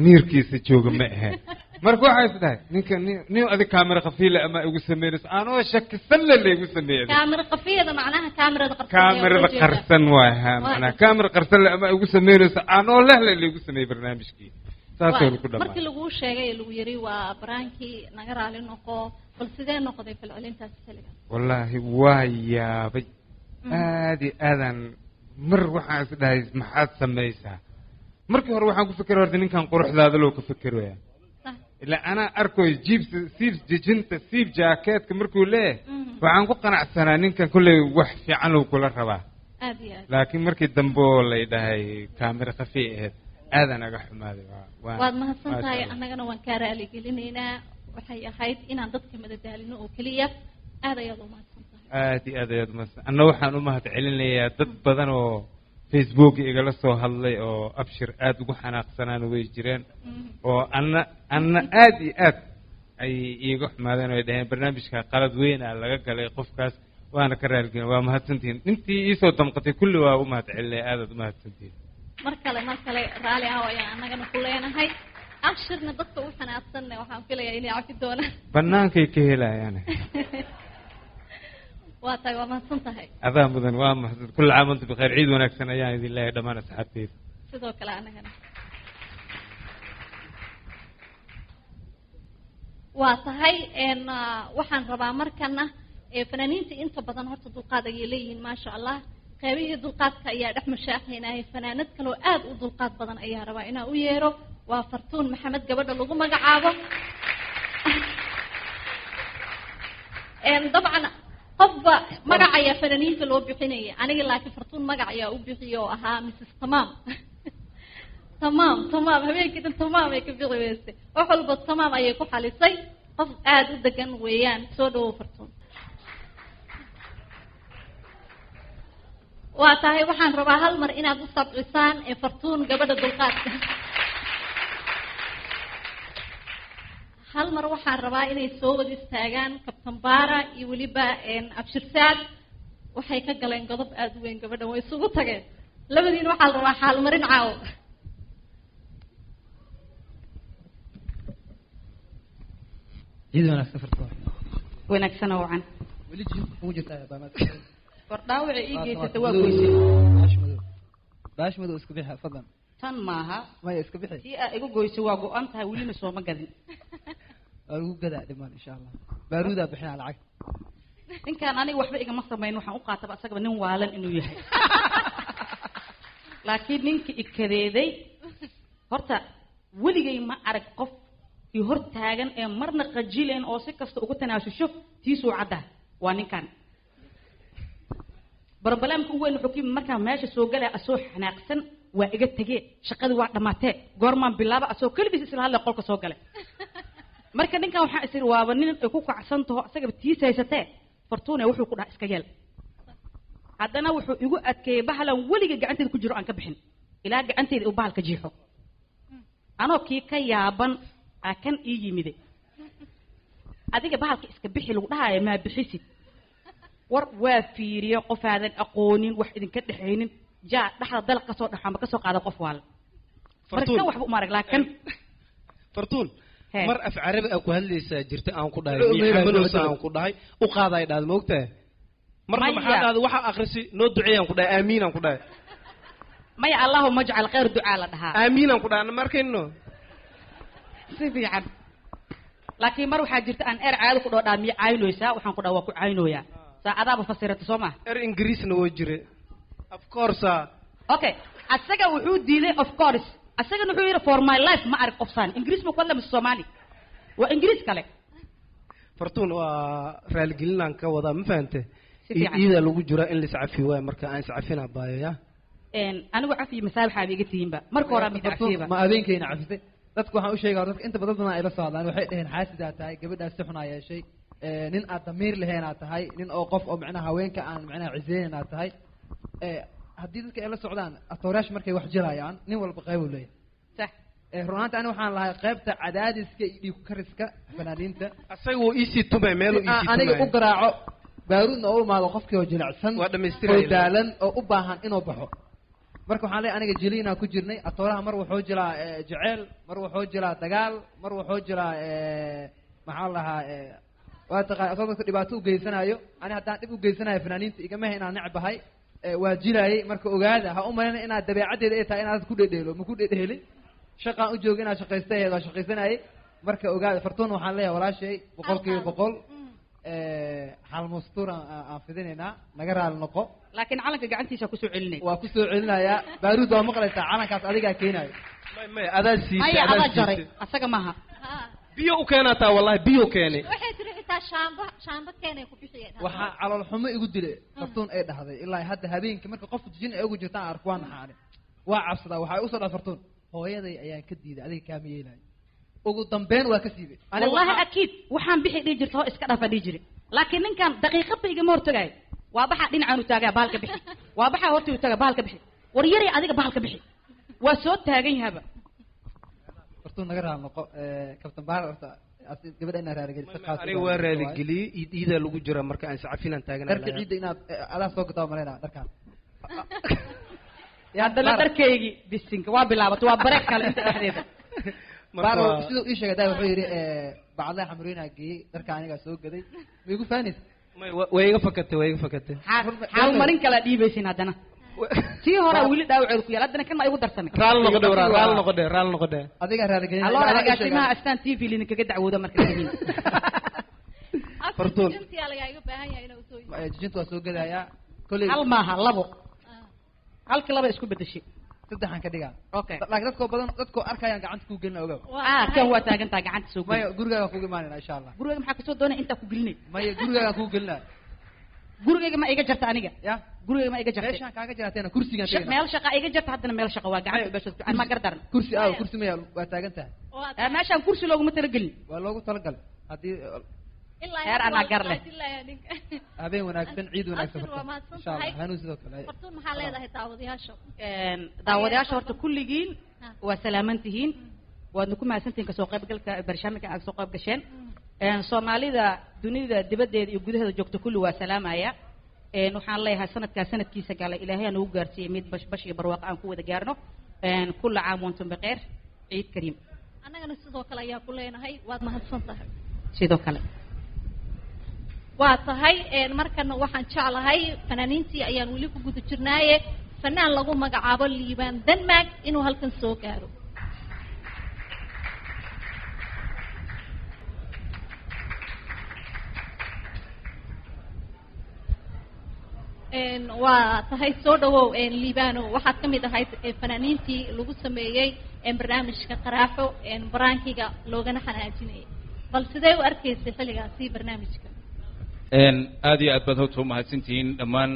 miirkiisa jooga ma ahayn. Marka waxay is dhahay ninka nin adig kaamera khafiila ama igu sameynayso, anoo shakisan le laygu sameeyay. Kaamera khafiyada macnaha kaamerada qarsan ayaa kaamerada uga jeedaa. Qarsan waay, ha. Macnaha kaamera qarsan le ama igu sameynayso anoo leh le laygu sameeyey barnaamijkii, saasoo ku Markii dhamaa. Laguu sheegay ee lagu yiri waa baraankii, naga raali noqo, bal sidee noqday falcelintaasi xilligaas? Wallaahi waa yaabay aad iyo aadaan. Mar waxaan is dhahay maxaad samaysaa? Markii hore waxaan ku fekeray horta ninkan quruxdaada loo ka fekeraya, ilaa anaa arkoy jiibs siib jejinta siib jaakeetka markuu leeyahay, waxaan ku qanacsanaa ninkan kolley wax fiican uu kula rabaa. Aad iyo aad. Laakiin markii dambe oo lay dhahay kaamera khafi ahayd, aadaan aga xumaaday. Waad mahadsan Maasha tahay. Allah. Annagana waan kaa raali gelinaynaa. Waxay ahayd inaan dadka madadaalino oo keliya. Aad ayaad u mahadsan tahay. Aad iyo aad ayaad umahadsan. Anna waxaan u mahad celinayaa dad badan oo Facebook igala soo hadlay oo Abshir aad ugu xanaaqsanaan way jireen, oo anna aad iyo aad ay iiga xumaadeen oo ay dhaheen barnaamijka qalad weyn aa laga galay qofkaas, waana ka raaligelin. Waa mahadsantihiin intii iisoo damqatay, kulli waa u mahad celinaya, aadaad u mahadsantihiin. Mar kale, mar kale raali ah ayaan annagana ku leenahay. Abshirna dadka u xanaaqsanna waxaan filayaa inay cafi doonaan. Bannaankay ka helayaan. Waa tahay, waa mahadsan tahay. Adaa mudan, waa mahadsan. Kulli caam antum bikhayr, ciid wanaagsan ayaan idin leeyahay dhammaan asxaabteyda. Sidoo kale annagana. Waa tahay, waxaan rabaa markana fanaaniinta inta badan horta dulqaad ayay leeyihiin, maasha Allah. Qeybihii dulqaadka ayaa dhex mushaaxaynaya. Fanaanad kaloo aad u dulqaad badan ayaa rabaa inaan u yeero, waa Fartuun Maxamed gabadha lagu magacaabo. Dabcan qofba magac ayaa fanaaniinta loo bixinaya, aniga laakiin Fartuun magac ayaa u bixiya oo ahaa Mrs Tamaam. Tamaam tamaam, habeenkii dhan tamaam ay ka bixi weysay, wax walba tamaam ayay ku xalisay. Qof aada u degan weeyaan. Soo dhawow Fartuun. Waa tahay, waxaan rabaa hal mar inaad u sabcisaan ee Fartuun, gabadha dulqaadka. Hal mar waxaan rabaa inay soo wada istaagaan Kabtan Baara iyo weliba Abshirsaad. Waxay ka galeen godob aada u weyn gabadhan, way isugu tageen labadiina. Waxaa la rabaa xaalmarin caawo. Ciid wanaagsan, Fartuun. Wanaagsan oo wacan. Weli jijinta kugu jirtaa baamaad. War dhaawaca ii geysata waa goysay. Baash madow, baash madow iska bixi fadlan. Tan maaha. Maya, iska bixi. Tii aa igu goysay waa go-an tahay, welina sooma gadin. Waa lagu gadaa dhimaan insha Allah, baaruudaa bixinaa lacag. Ninkaan aniga waxba igama samayn, waxaan u qaataba asagaba nin waalan inuu yahay, laakiin ninka ikadeeday horta weligay ma arag qof i hor taagan ee marna qajileen oo si kasta ugu tanaasusho tiisuu cadda. Waa ninkan barbalaamka ugu weyn. Wuxuu ku yimi markaa meesha soo galaya asoo xanaaqsan, waa iga tegee, shaqadii waa dhammaatee, goormaan bilaaba, asoo keligiis isla hadlay qolka soo galay. Marka ninkan waxaan is iri waaba nin ay ku kacsan taho, asagaba tiis haysatee. Fartuune wuxuu ku dhaha iska yeel. Haddana wuxuu igu adkeeyey bahalan weliga gacanteeda ku jiro aan ka bixin ilaa gacanteeda uu bahalka jiixo. Anoo kii ka yaaban aa kan ii yimide, adiga bahalka iska bixi lagu dhahaayo maa bixisid? War waa fiiriye qofaadan aqoonin, wax idinka dhexaynin, jaa dhexda dalaq kasoo dhaxo ama kasoo qaada qof waala. Marka kan waxba uma arag laakin Fartuun, mar af carabi aa ku hadlaysaa jirta aan ku dhahay Wuxuu miixamanoosa meelaa aan ku dhahay u qaaday dhahda, ma ogtahay? Marna Maya. maxaa dhahda? Waxaa akhrisi noo duceeyaan ku dhahay, aamiin aan ku dhahay. Maya, allahuma ajcal khayr ducaa la dhahaa. Aamiin aan ku dhahay, ma arkayno. Si fiican, laakiin mar waxaa jirta aan eer caado ku dhoo dhaa miya caynooysaa, waxaan ku dhaha waa ku caynooyaa, saacadaaba fasirata soo maha. Er ingiriisna woo jire, of course. Okay, asaga wuxuu diiday of course, asagana wuxuu yidhi for my life ma arag qofsaan. Ingiriis ma ku hadla mise Soomaali? Waa Ingiriis kale. Fartuun, waa raaligelinaan ka wadaa, ma fahante? Si fiican. Iidaa lagu jiraa in la iscafi waayo, marka aan iscafina baayo ya. Anigu cafi masaabaxaaba iga tihiinba marka hore mid cafiyaba. Ma habeenkayna cafisay? Dadku waxaan u sheegaa, dadka inta badan badan ay la socdaan waxay dhaheen xaasidaa tahay, gabadhaas si xunaa yeeshay, nin aad damiir lahayn aad tahay, nin oo qof oo macnaha haweenka aan macnaha ciseynayn aad tahay. Haddii dadka ay la socdaan atoorayash markay wax jirayaan, nin walba qayb uu leeyahay. Sax. Run ahaanti ani waxaan lahay qaybta cadaadiska iyo dhiig kariska fanaaniinta. Asaga wuu iisii tumay meeluu Si aan iisii aniga tumay. u garaaco baaruudna oo u imaado qofkii oo jilicsan Waa dhammaystiraya. oo daalan oo u baahan inuu baxo. Marka waxaan leeyahay aniga jiliinaa ku jirnay atooraha, mar wuxuu jiraa jeceyl, mar wuxuu jiraa dagaal, mar wuxuu jiraa maxaa la dhahaa, waa taqaan asoo dadka dhibaato u geysanayo. Ani haddaan dhib u geysanayo fanaaniinta igama he inaan necbahay, waa jilaayay. Marka ogaada, ha u malayna inaad dabeecaddeeda ay tahay inaad ku dhedheelo. Ma ku dhedheelin, shaqaan u jooga inaad shaqaysta ahayd, waa shaqaysanayay. Marka ogaada, Fartuun waxaan leeyahay walaashay 100% xal mustuur aan fidinaynaa, naga raali noqo. Laakiin calanka gacantiisa kusoo celinay. Waa kusoo celinayaa. Baaruud waa maqlaysaa, calankaas adigaa keenayo. Maya, adaa siisay. Maya, adaa adaa jaray siisay. Asaga maaha. Biyo u keenaa taa, wallahi biyo keenay. Waxay tiri xitaa shaamba shaamba keenay ku bixiyeen. Waxaa calool xumo igu dilay Fartuun ay dhahday ilaa hadda habeenkii marka qofku jin ay ugu jirtaan arko waa naxaani, waa cabsadaa. Waxaa usoo dhahay Fartuun, hooyaday ayaan ka diiday, adiga kaama yeelayo. Ugu dambeyn waa ka siibay. Aniga Wallahi akiid waxaan bixi dhihi jirta hoo iska dhafa dhihi jire, laakiin ninkan daqiiqadba igama hortagaayo. Waa baxaa dhinacaan u taagaa bahalka bixi, waa baxaa horta u taagaa bahalka bixi, war yaray adiga bahalka bixi, waa soo taagan yahaba. Fartuun naga raali noqo. Kabtan Baar, horta gabadha inaa raaligeliso khaas Aniga waa raaligeliyey. Iid iidaa lagu jiraa, marka aan iscafinaan taaganaa. Dharka ciidda inaad adaa soo gataa malaynaa dharkaan. Haddana dharkaygii bisinka waa bilaabatay, waa bareeg kale inta dhexdeeda. Baar siduu ii sheegay daa wuxuu yidhi bacdaha xamriinaa geeyey dharka anigaa soo gaday, ma igu faanaysa? Way iga fakatay, way iga fakatay. Xaalmarin kalaa dhiibaysin haddana, tii horaa weli dhaawaceedu ku yaal, haddana kan ma igu darsamay. Raali noqo dhe, walaal, raali noqo dhe, raali noqo dhe. Adigaa raaligelin. Alloora agaasimaha Astaan TV lidinkaga dacwooda marka tihiin. Fartuun. Jijintiyaa lagaaga baahan yahay inaa usoo Jijinta waa soo gadayaa kolley. Hal maaha, labo, halkii laba isku bedeshay. Saddexaan ka dhigaa. Okay. Laakiin dadkoo badan dadkoo arkayaan gacanta kuu gelina, ogaw. Ah, kan waa taagantaa gacanta soo Maya, gurigaagaan kugu imaanayna insha Allah. Guriga maxaa kasoo doonaya intaa ku gelinay? Maya, gurigaagaan kugu gelinaya. Gurigayga ma iga jarta aniga? Ya. Gurigayga ma iga jartay? Meeshaan kaaga jarateena kursigan tagayna. Meel shaqa iga jarta, haddana meel shaqa waa gacanta beesha aan ma gardaran. Kursi aaw, kursi ma yaal, waa taagan tahay. Meeshaan kursi looguma talagelin. Waa loogu talagalay haddii Heer anaa gar leh. Habeen wanaagsan, ciid wanaagsan. Abshir, waa mahadsan Insha Allah tahay. Hanuun sidoo kale. Fartuun, maxaa leedahay daawadayaasha? Daawadayaasha horta kulligiin waa salaaman tihiin, waadna ku mahadsantihiin kasoo qaybgalka barnaamijka aad soo qayb gasheen. Soomaalida dunida dibaddeeda iyo gudaheeda joogta kulli waa salaamaya. Waxaan leeyahay sanadkaa sanadkiisa gala Ilaahay aan ugu gaarsiiyey mid bash bash iyo barwaaqo aan ku wada gaarno. Kulla caam wantum bikheer, ciid kariim. Annagana sidoo kale ayaa ku leenahay waad mahadsan tahay. Sidoo kale. Waa tahay. Markana waxaan jeclahay fanaaniintii ayaan weli ku guda jirnaaye, fanaan lagu magacaabo Liibaan Denmark inuu halkan soo gaaro. Waa tahay, soo dhawow Liibano. Waxaad ka mid ahayd fanaaniintii lagu sameeyey barnaamijka Qaraaxo, prankiga loogana xanaajinayay. Bal sidee u arkaysay xilligaasi barnaamijka? Aad iyo aad baad horta u mahadsantihiin dhammaan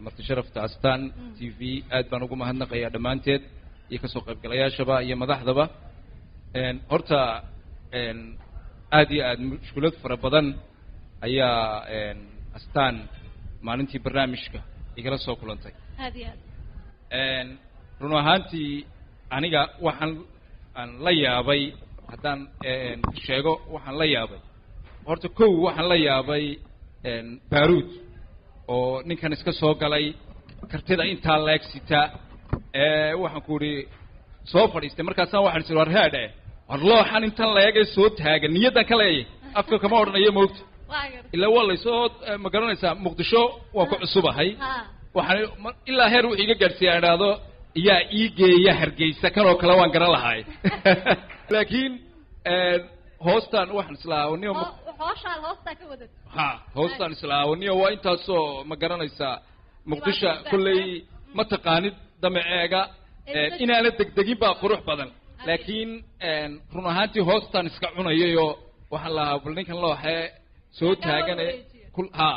marti sharafta Astaan TV. Aad baan ugu mahadnaqayaa dhammaanteed iyo kasoo qaybgalayaashaba iyo madaxdaba. Horta aad iyo aad mushkulad fara badan ayaa Astaan maalintii barnaamijka igala soo kulantay. Aad iyo aad. Run ahaantii aniga waxaan aan la yaabay haddaan sheego, waxaan la yaabay horta kow, waxaan la yaabay Baaruud oo ninkan iska soo galay, kartida intaa leeg sita. Waxaan ku idhi soo fadhiistay, markaasaan waxaan is war haadhe, war looxan intan leegay soo taagan, niyaddan ka leeyay, afka kama odhanayo moogta, ilaa waa laysoo ma garanaysaa, Muqdisho waan ku cusubahay. Waxaan ilaa heer wuxuu iga gaadhsiiya aan idhaahdo yaa ii geeya Hargeysa, kan oo kale waan garan lahay. Laakiin hoostaan waxaan islahaa niyo Hooshaad hoostaa ka wadat. Ha, hoostaan islahaa niyo waa intaasoo ma garanaysaa, Muqdisho kolley ma taqaanid damaceega, inaana degdegin baa qurux badan. Laakiin run ahaantii hoostaan iska cunayayoo waxaan lahaa bal ninkan looxee soo taagane kul ha,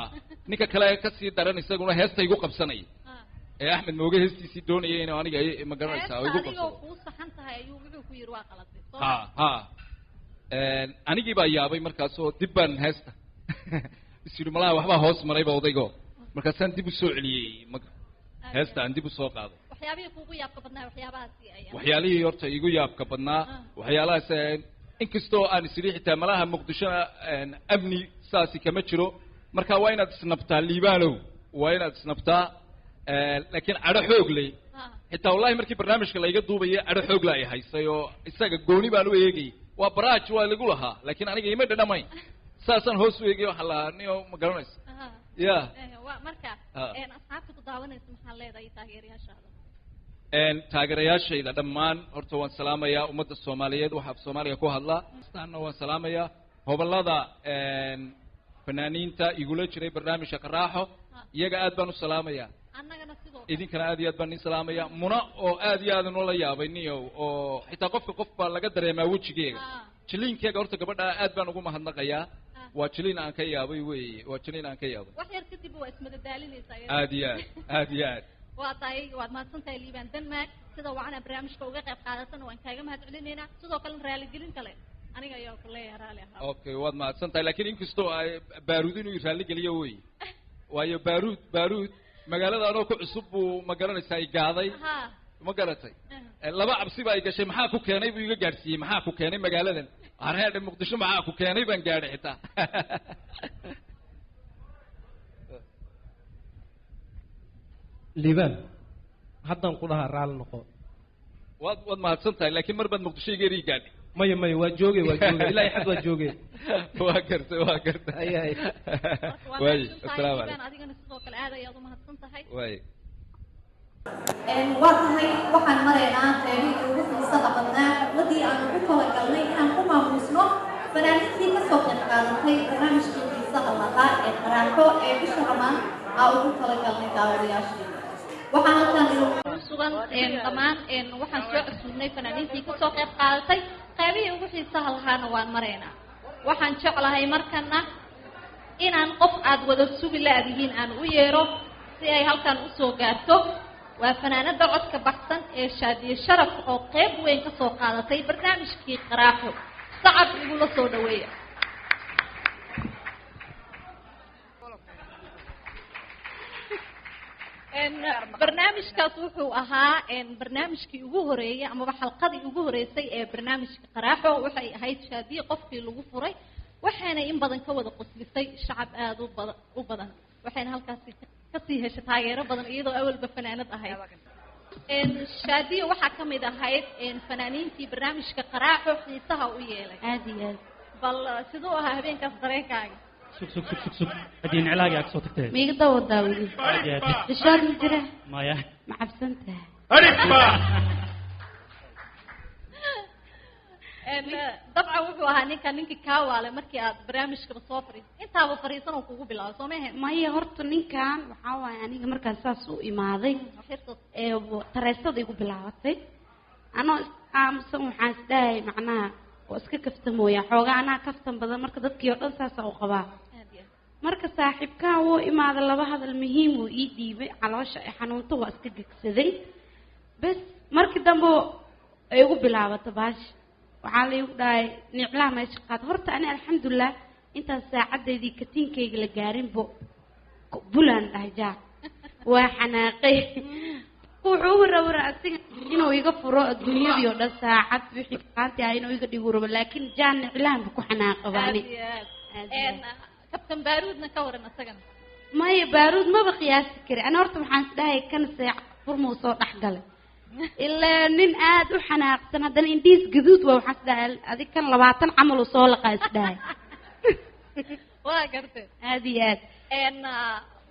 ninka kale kasii daran isaguna heesta igu qabsanaya ee Axmed Mooge heestiisii doonaya inuu aniga ma garanaysaa oo igu Heesta qabsado. Adigoo kuu saxan tahay ayuu wuxuu ku yidhi waa qalatay soo. Ha ha, anigii baa yaabay markaasoo dib baan heesta is yidhi malaha waxbaa hoos marayba odaygo, markaasaan dib usoo celiyey heesta aan dib usoo qaaday. Waxyaabihii kuugu yaabka badnaa waxyaabahaasi ayaa? Waxyaalihii horta igu yaabka badnaa waxyaalahaas, inkastoo aan isiri xitaa malaha Muqdishona amni saasi kama jiro, marka waa inaad isnabtaa Liibaanow, waa inaad isnabtaa. Laakiin cadho xoog leh xitaa wallahi markii barnaamijka layga duubayay cadho xoog la ay haysay oo isaga gooni baan u eegayay. Waa baraaj waa lagu lahaa, laakiin aniga ima dhadhamayn, saasaan hoos u eegay, waxaan lahaa niyo ma garanaysa ya. Waa marka Ha. asxaabta ku daawanaysa maxaa leedahay, taageerayaashaada? Taageerayaashayda dhammaan horta waan salaamayaa, ummadda Soomaaliyeed waxa af Soomaaliga ku hadla astaanna waan salaamayaa, hobolada fanaaniinta igula jiray barnaamijka Qaraaxo iyaga aad baan u salaamayaa. Annagana sidoo. Idinkana aad iyo aad baan idin salaamaya. Muna oo aad iyo aad nula yaabay niyow, oo xitaa qofka qof baa laga dareemaa wejigeega jiliinkeega, horta gabadha aad baan ugu mahadnaqayaa, waa jiliin aan ka yaabay wey, waa jiliin aan ka yaabay. Wax yar kadib waa ismadadaalinaysaa iyada. Aad iyo aad, aad iyo aad. Waa tahay, waad mahadsan tahay Liibaan Denmark. Sida wacana barnaamijka uga qayb qaadatana waan kaaga mahad celinaynaa, sidoo kalena raaligelin kale aniga ayaa ku leeyahay, raali ahaa. Okay, waad mahadsan tahay. Laakiin inkastoo ay Baaruud inuu raalli geliyo wey, waayo Baaruud magaalada anoo ku cusub buu ma garanaysaa i gaaday. Ma garatay? Laba cabsi baa i gashay. Maxaa ku keenay buu iga gaadhsiiyey, maxaa ku keenay magaaladan areedhe Muqdisho, maxaa ku keenay baan gaadhay xitaa. Liibaan, haddaan ku dhahaa raali noqo. Waad mahadsan tahay, laakiin mar baad Muqdisho iga eri gaadhay. Maya maya, waa joogay, waa joogay, ilaa iyo xad waa joogay. Waa gartay, waa gartay. Ay, ay. Waa Waay, mahadsan tahay assalaamu Liibaan, calaykum. Adigana sidoo kale aad ayaad u mahadsan tahay. Waay. Waa tahay, waxaan maraynaa qeybihii ugu xiisaha badnaa, xafladii aan ugu talagalnay inaan ku maamuusno fanaaniintii kasoo qayb qaadatay barnaamijkii xiisaha lahaa ee Qaraaxo ee bisha Ramaan aa ugu talagalnay daawadayaasheena. Waxaan halkan inoogu sugan dhammaan waxaan soo casuubnay fanaaniintii kasoo qayb qaadatay. Qeybihii ugu xiisaha lahaana waan maraynaa. Waxaan jeclahay markana Inaan qof aad wada sugi laadihiin aan u yeero si ay halkan usoo gaarto. Waa fanaanada codka baxsan ee Shaadiye Sharaf oo qeyb weyn ka soo qaadatay barnaamijkii Qaraaxo. Sacab igula soo dhaweeya. Barnaamijkaas wuxuu ahaa barnaamijkii ugu horeeyay amaba xalqadii ugu horeysay ee barnaamijka Qaraaxo. Waxay ahayd Shaadiye qofkii lagu furay, waxaana in badan ka wada qoslisay shacab aada u badan, waxayna halkaasi kasii heshay taageero badan iyadoo awalba fanaanad ahayd. Shaadiye waxaa ka mid ahayd fanaaniintii barnaamijka Qaraaxo xiisaha u yeelay. Aad iyo aad. Bal siduu ahaa habeenkaas dareenkaaga? Sug sug sug sug sug, haddii niclaagii aad kasoo tagtay. Ma iga dawadaa weli? Aad iyo aad. Bishaar ma jira? Maya. Ma cabsan tahay? Dabcan wuxuu ahaa ninka ninkii kaa waalay markii aad barnaamijkaba soo fariis intaaba fariisan oo kugu bilaabo, soo mahe? Maya, horta ninkan waxaa waaye aniga markaan saas u imaaday ee tareesada igu bilaabatay, anoo is aamusan waxaan isdhahay macnaha oo iska kaftamooya xoogaa, anaa kaftan badan, marka dadkii oo dhan saasa u qabaa. Marka saaxiibkaa wuu imaada, laba hadal muhiim uu ii dhiibay, caloosha ay xanuunto waa iska gegsaday. Bes markii dambe ay igu bilaabato baasha, waxaa la igu dhahay niclaha meesha qaad. Horta ani alxamdulilah intaan saacadeydii katiinkayga la gaarinbo bulaan dhahay jaa waa xanaaqay. Wuxuu ugu rawra asiga inuu iga furo adduunyadii oo dhan, saacad wixii faanti ah inuu iga dhigu rabo, laakiin jaa niclahanba ku xanaaqaba ani. Aad iyo aad. Kabtan Baaruudna ka waran asagana? Maya, Baaruud maba qiyaasi kari ani. Horta waxaan isdhahay kan seeca furmuu soo dhex galay, ilaa nin aad u xanaaqsan, haddana indhiis gaduud waa. Waxaan isdhahay adig kan 20 camal uu soo laqaa isdhahay. Waa gartay. Aad iyo aad.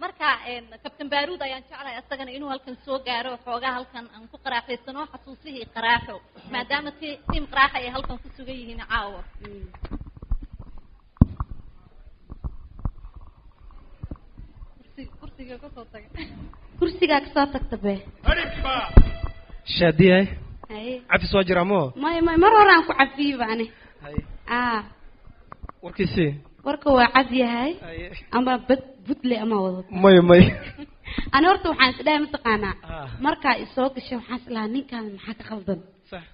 Marka Kabtan Baaruud ayaan jeclahay asagana inuu halkan soo gaaro, xoogaa halkan aan ku qaraaxaysano xasuusihii Qaraaxo, maadaama tiim Qaraaxa ay halkan ku sugan yihiin caawa. Kursiga kasoo tagay. Kursigaa kasoo tagta be. Shaadiye. Haye. Cafis waa jiraa moo? Maya maya, mar hore aan ku cafiyeyba ani. Warkiisii. Warka waa cad yahay, ama bad budle ama wado. Maya maya. Ani horta waxaan isdhahay mataqaanaa markaa isoo gashay waxaan islahaa ninkan maxaa ka qaldan,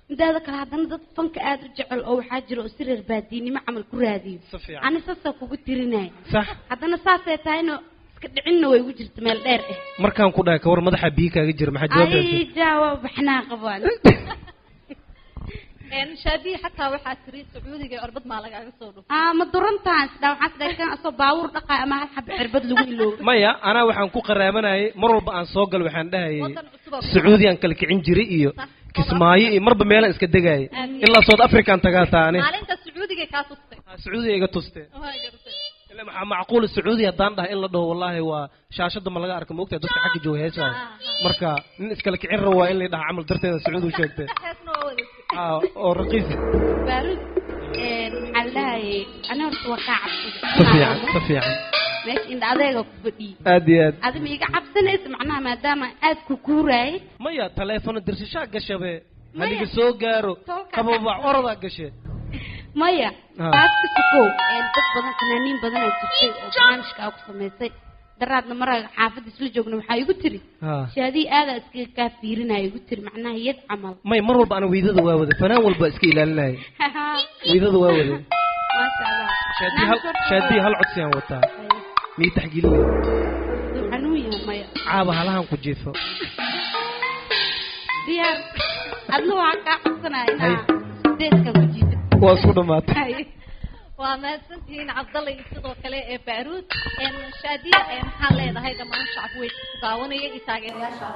midaada kale haddana dad fanka aada u jecel oo waxaa jira oo si reer baadiinimo camal ku raadiyo. Si fiican. Ani saasaa kugu tirinaya. Sax. Haddana saasay tahayna iska dhicinna way igu jirta meel dheer eh. Markaan ku dhahay ka war madaxa biyo kaaga jira, maxaa jawaabtaysa? Ay jaa, waa baxnaa qabaan. Shaadiye xataa waxaa tiri Sacuudiga cirbad maa lagaaga soo dhufay. Ma durantaan isdhaa, waxaan isdhahay kan asoo baabuur dhaqaay ama hal xab cirbad lagu iloobo. Maya, anaa waxaan ku qaraabanayay mar walba aan soo galo waxaan dhahayay Waddan cusub oo Sacuudi aan kala kicin jiray iyo Kismaayo iyo marba meelaan iska degayay ilaa South African tagaa taane. Maalinta Sacuudiga kaa tustay. Sacuudiga iga tustee. Waa gartay. Ilaa maxaa macquul Sacuudi haddaan dhahay in la dhaho wallaahi waa shaashada ma laga arko, ma ogtahay dadka xagga jooga heesaha. Marka nin iskala kicin rabo waa in la dhaha camal darteeda Sacuudi u sheegtay. Heesna waa wadatay. Oo raqiis. Baaruud, maxaa la dhahayay, ani horta waa kaa cabsaday. Si fiican, si fiican. Meesha indha adeega ku fadhiyey. Aad iyo aad. Adi ma iga cabsanaysa macnaha maadaama aad ku kuuraayay? Maya, taleefono dirsashaa gashabe. Maya. Haliga soo gaaro. Tolka qababac orodaa gashe. Maya, taas ka sokow, dad badan fanaaniin badan oo jirtay oo barnaamijka aa ku samaysay daraadna maraga xaafadda isla joogna waxaa igu tiri Shaadii aadaa iskaga kaa fiirinaya igu tiri macnaha yad camal. May, mar walba ana weydada waa wada, fanaan walba iska ilaalinaya weydada waa wada. Maasha Allah. Shaadii hal, Shaadii hal codsi aan wataa, mii taxgelinaya? Duu xanuun yahay maya. Caaba halahan ku jiifo. Diyaar, adna waxaa kaa codsanaya inaa sideedka ku jiifo. Waa isku dhamaatay. Waa mahadsantihiin Cabdalla iyo sidoo kale ee Baaruud. Shaadiya, maxaa leedahay dhammaan shacab weyn ku daawanaya iyo taageerayaasha?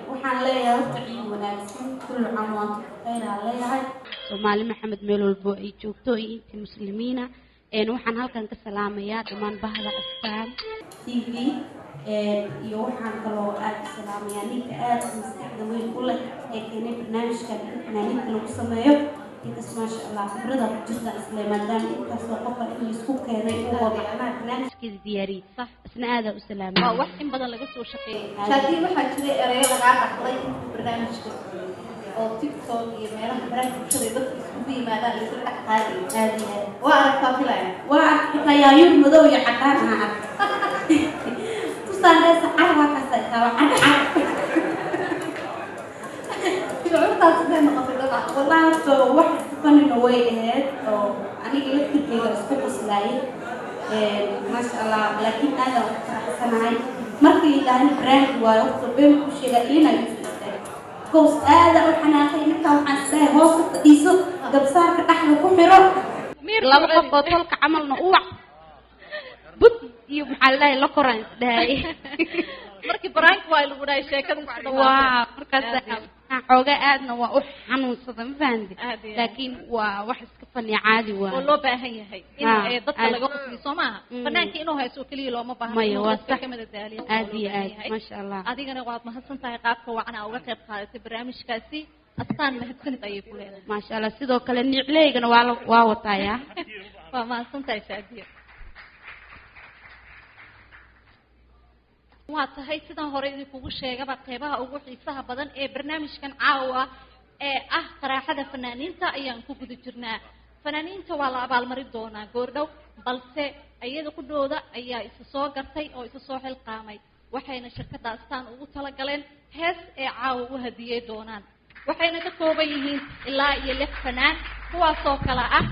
Waxaan leeyahay horta ciid wanaagsan, kullu caam wa antum bikhayr aan leeyahay. Soomaali Maxamed meel walbo ay joogto iyo intii muslimiina, waxaan halkan ka salaamayaa dhammaan bahda Astaan TV, iyo waxaan kaloo aad u salaamayaa ninka aad maskaxda weyn u leh ee keenay barnaamijkan in fanaaniinta lagu sameeyo. Ninkaas maasha Allah khibrada ku jirta isle, maadaama intaasoo qofa in laisku keenay uu macnaha barnaamijkeeda diyaariyey, isna aadaa u salaamay. Waa wax in badan laga soo shaqeeyay. Shaadiye, waxaa jiray ereyo lagaa dhaxlay intuu barnaamijka socday Oo TikTok iyo meelaha baraha bulshada ay dadka iskugu yimaadaan la isla dhex qaadayo. Aad iyo aad. Waa aragtaa filaya. Waa arkay yaayuur madow iyo cadaan ah arkay. Tusaale sacar waa kaas ay tahay car car. Shucuurtaas sidee noqotay dabcan? Wallahi horta wax fanina way ahayd oo aniga laftirkeyga isku qoslaayay. Maasha Allah, laakiin aad aan ugu faraxsanahay. Markii yidhaahdan prank waayo, horta been ku sheega ilina igu soo istaagay. Because aad aan u xanaaqay ninkan, waxaan isleeyahay hoos u fadhiiso, dabsaarka dhexda ku xiro. Laba qof oo tolka camalna u wac. Bud iyo maxaa la dhahay la koraan isdhahay. Markii prank waa lagu dhahay sheekada isku dhamaatay. Waa markaas xoogaa aadna waa u xanuunsaday, ma fahanti? Aad iyo aad. Laakiin waa wax iska fani caadi waa. Oo loo baahan yahay in dadka aad. laga qosliyo, soo maaha? Fanaanka inuu hayso oo keliya looma baahna, Maya, inuu waa dadka sax. ka madadaaliyo waa Aad loo iyo baahan aad, yahay. maasha Allah. Adigana waad mahadsan tahay qaabka wacan aa uga qayb qaadatay barnaamijkaasi. Astaan mahadsanid ayay ku leedahay. Maasha Allah, sidoo kale nicleygana waa waa wataaya. Waa mahadsan tahay Saadiya. Waa tahay, sidaan hore idinkugu sheegaba, qeybaha ugu xiisaha badan ee barnaamijkan caawa ee ah qaraaxada fanaaniinta ayaan ku guda jirnaa. Fanaaniinta waa la abaalmarin doonaa goordhow, balse iyada qudhooda ayaa isa soo gartay oo isa soo xilqaamay, waxayna shirkadda Astaan ugu talagaleen hees ee caawa u hadiyey doonaan. Waxayna ka kooban yihiin ilaa iyo lix fanaan, kuwaasoo kale ah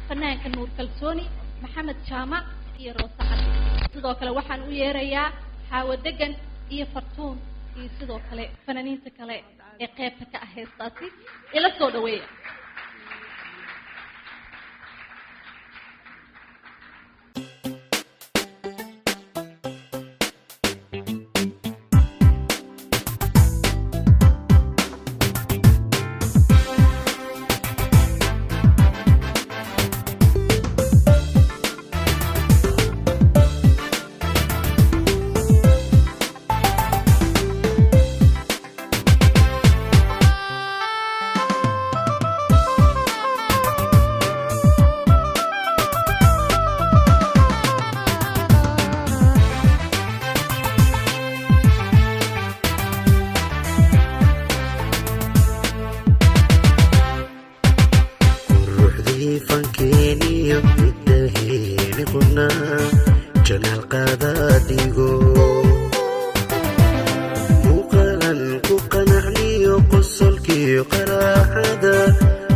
fanaanka Nuur Kalsooni, Maxamed Jaamac iyo Roose Cali. Sidoo kale waxaan u yeerayaa Xaawo Degan iyo Fartuun iyo sidoo kale fanaaniinta kale ee qeybta ka ah heestaasi. Ila soo dhaweeya. Quruxdii fankeeniyo middaheeni qunaa janaal qaada dhigo, muuqaalan ku qanacniyo qosolkiyo qaraaxada,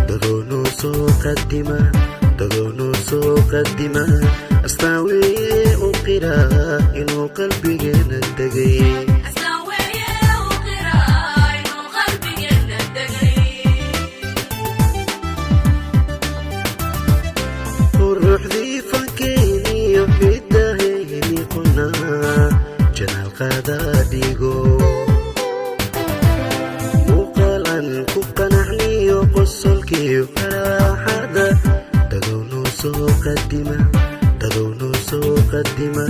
dadoonuu soo qadima, dadoonuu soo qadima. Astaan weeye u qiraa inuu qalbigeena degay. Quruxdii fankeeniyo middaheeni qunaa janaal qaada dhigo, muuqaalan ku qanacniyo qosolkiyo qaraaxada, dadoonuu soo qadima, dadoonuu soo qadima.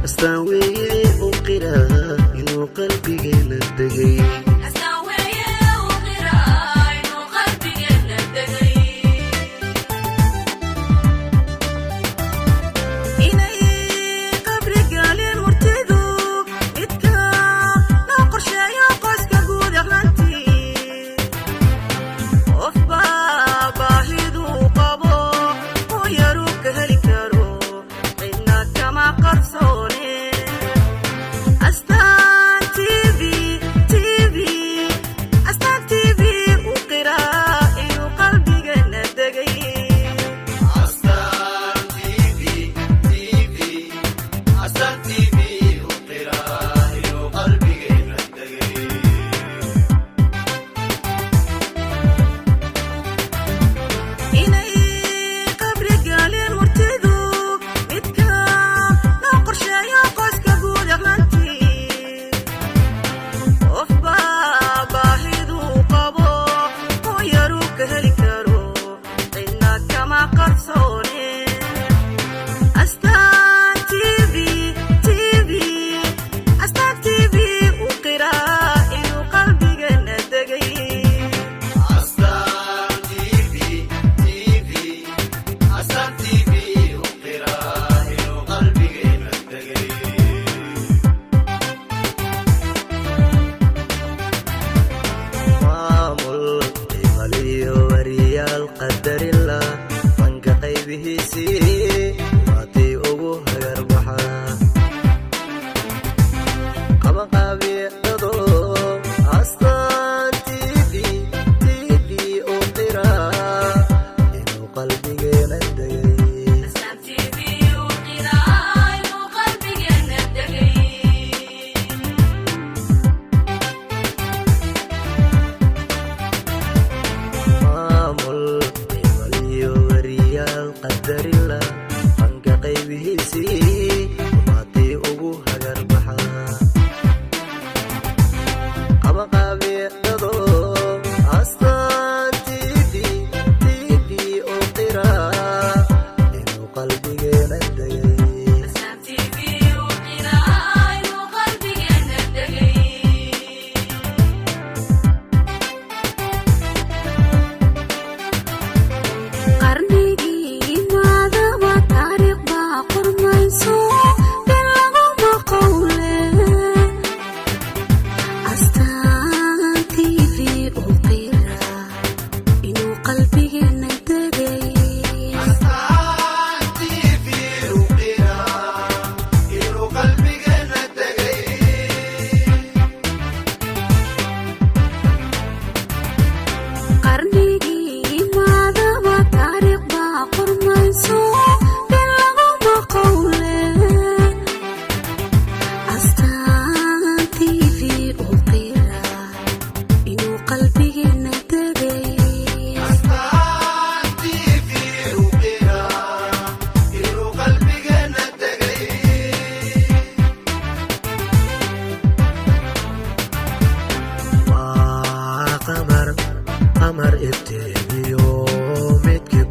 Astaan weeye u qiraa inuu qalbigeena degay. Inay qabrigaale murtidu idka loo qorsheeyo qoyska guud ahaantii, qofba baahiduu qabo uu yaruu ka heli karo, cidna kama qarso.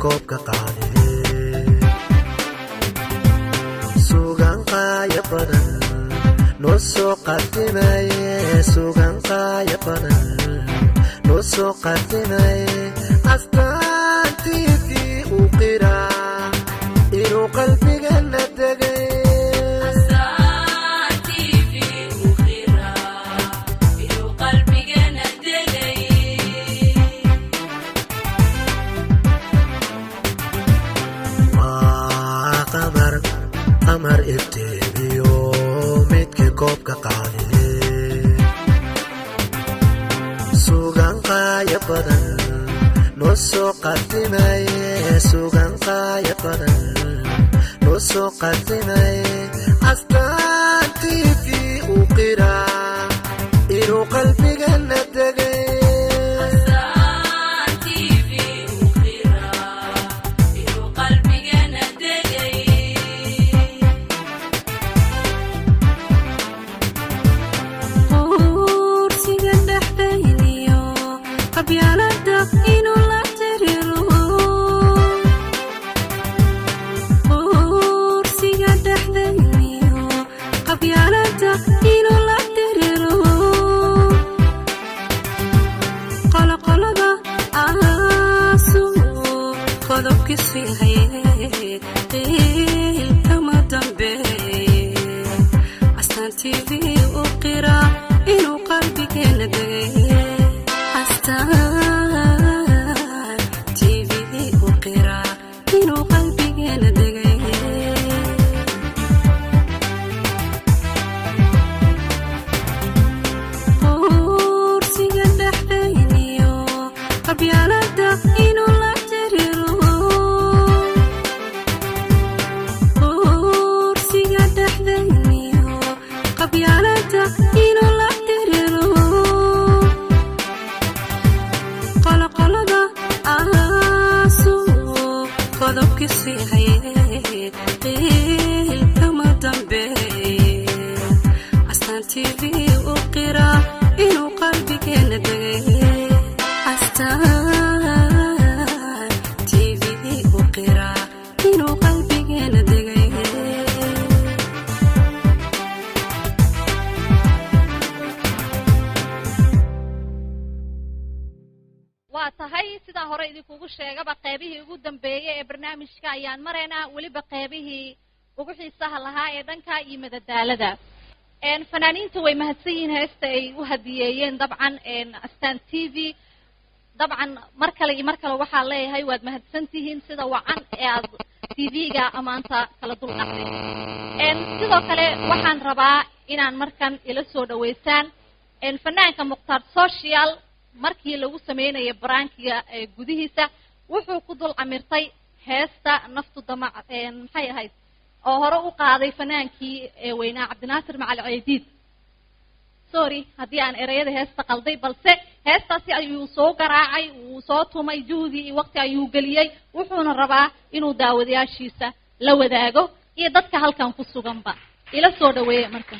koobka qaade sugan qaaya badan noo soo qadimaye sugan qaaya badan noo soo qadimaye Astaan TV u qiraa inuu qalbigana degay. Waa qamar qamar iftiimiyo midkii koobka qaade sugan qaaya badan noo soo qadimaye sugan qaaya badan noo soo qadimaye Astaan TV u qiraa inuu qalbigana degay. Quursiga dhexdayniyo qabyaalada inuu la tiriro quursiga dhexdayniyo qabyaalada inuu la tiriro qoloqolada aasu qodobkiisu yahay qiil kama dambeeye Astaan TV u qiraa inuu qalbigeena degay Astaan TV u qiraa inuu qalbigeena degay. Quursiga dhexdayniyo qabyaalada inuu la tiriro quursiga dhexdayniyo qabyaalada inuu la tiriro qoloqolada aasu qodobkiisu yahay qiil kama dambeeye Astaan TV u qiraa inuu qalbigeena degay Astaan TV u qiraa inuu qalbigeena degay. Waa tahay, sidaa hore idinkugu sheegaba, qeybihii ugu dambeeyey ee barnaamijka ayaan maraynaa, weliba qeybihii ugu xiisaha lahaa ee dhanka iyo madadaalada. Fanaaniintu way mahadsan yihiin heesta ay u hadiyeeyeen dabcan Astaan TV. Dabcan mar kale iyo mar kale waxaa leeyahay waad mahadsan tihiin sida wacan ee aad TV-ga amaanta kala dul dhacday. Sidoo kale waxaan rabaa inaan markan ila soo dhaweysaan fanaanka Mukhtaar Social. Markii lagu sameynayo prankiga ee gudihiisa, wuxuu ku dul camirtay heesta Naftu Damac maxay ahayd oo hore u qaaday fanaankii ee weynaa Cabdinaasir Macali Ceydiid. Sorry haddii aan ereyada heesta qalday, balse heestaasi ayuu soo garaacay, wuu soo tumay, juhdi iyo waqti ayuu geliyey, wuxuuna rabaa inuu daawadayaashiisa la wadaago iyo dadka halkan ku suganba. Ila soo dhaweeye marka.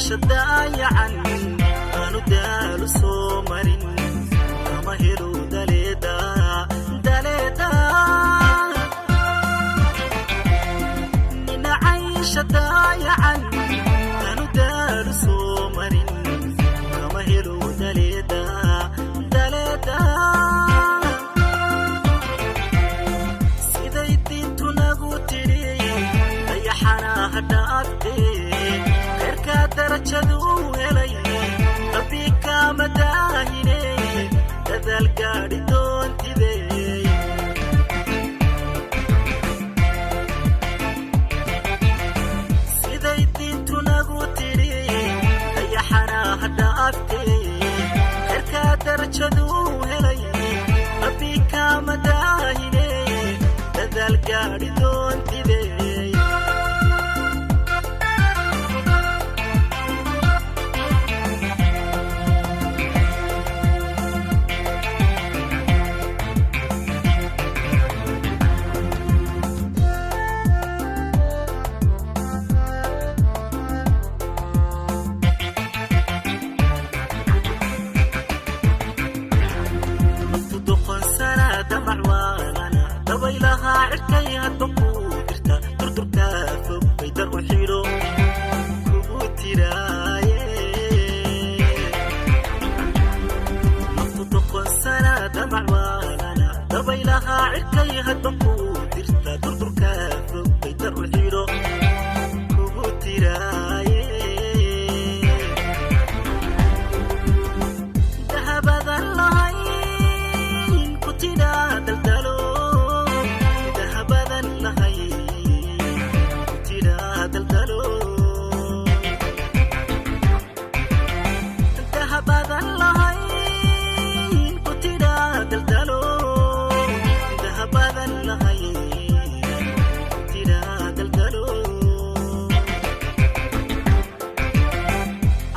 Caysha daayacan aanu daalu soo marin kama helo daleeda daleeda. Nina caysha daayacan aanu daalu soo marin kama helo daleeda daleeda. Siday diintu nagu tidhi dayaxana ha dhaaftee khayrkaa darajaduu helay rabbi kaama daahine dadaal gaadhi doontide. Siday diintu nagu tidhi dayaxana ha dhaaftee khayrkaa darajaduu helay rabbi kaama daahine dadaal gaadhi doontide. Naftu doqonsana damac waalana dabaylaha cirkay hadba kuu dirta durdurkaa fog bay dar u xidho kugu tiraaye. Naftu doqonsana damac waalana dabaylaha cirkay hadba kuu dirta durdurkaa fog bay dar u xidho kugu tiraaye. Dahabadan lahayn kutida daldalo dahabadan lahayn kutida daldalo dahabadan lahayn kutida daldalo dahabadan lahayn kutida daldalo.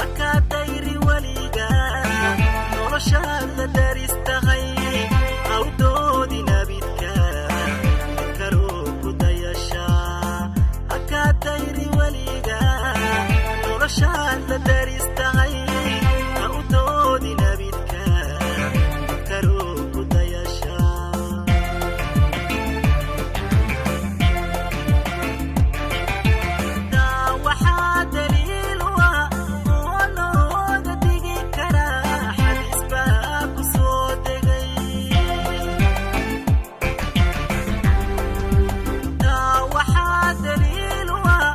Akadayri weliga noloshaad la daris tahay awdoodi nabidka kaloo ku dayasha. Akadayri weliga noloshaad la daris tahay awdoodi nabidka kaloo ku dayasha. Taa waxaa daliil u ah oo looga digi karaa xadiis baa ku soo degay. Taa waxaa daliil u ah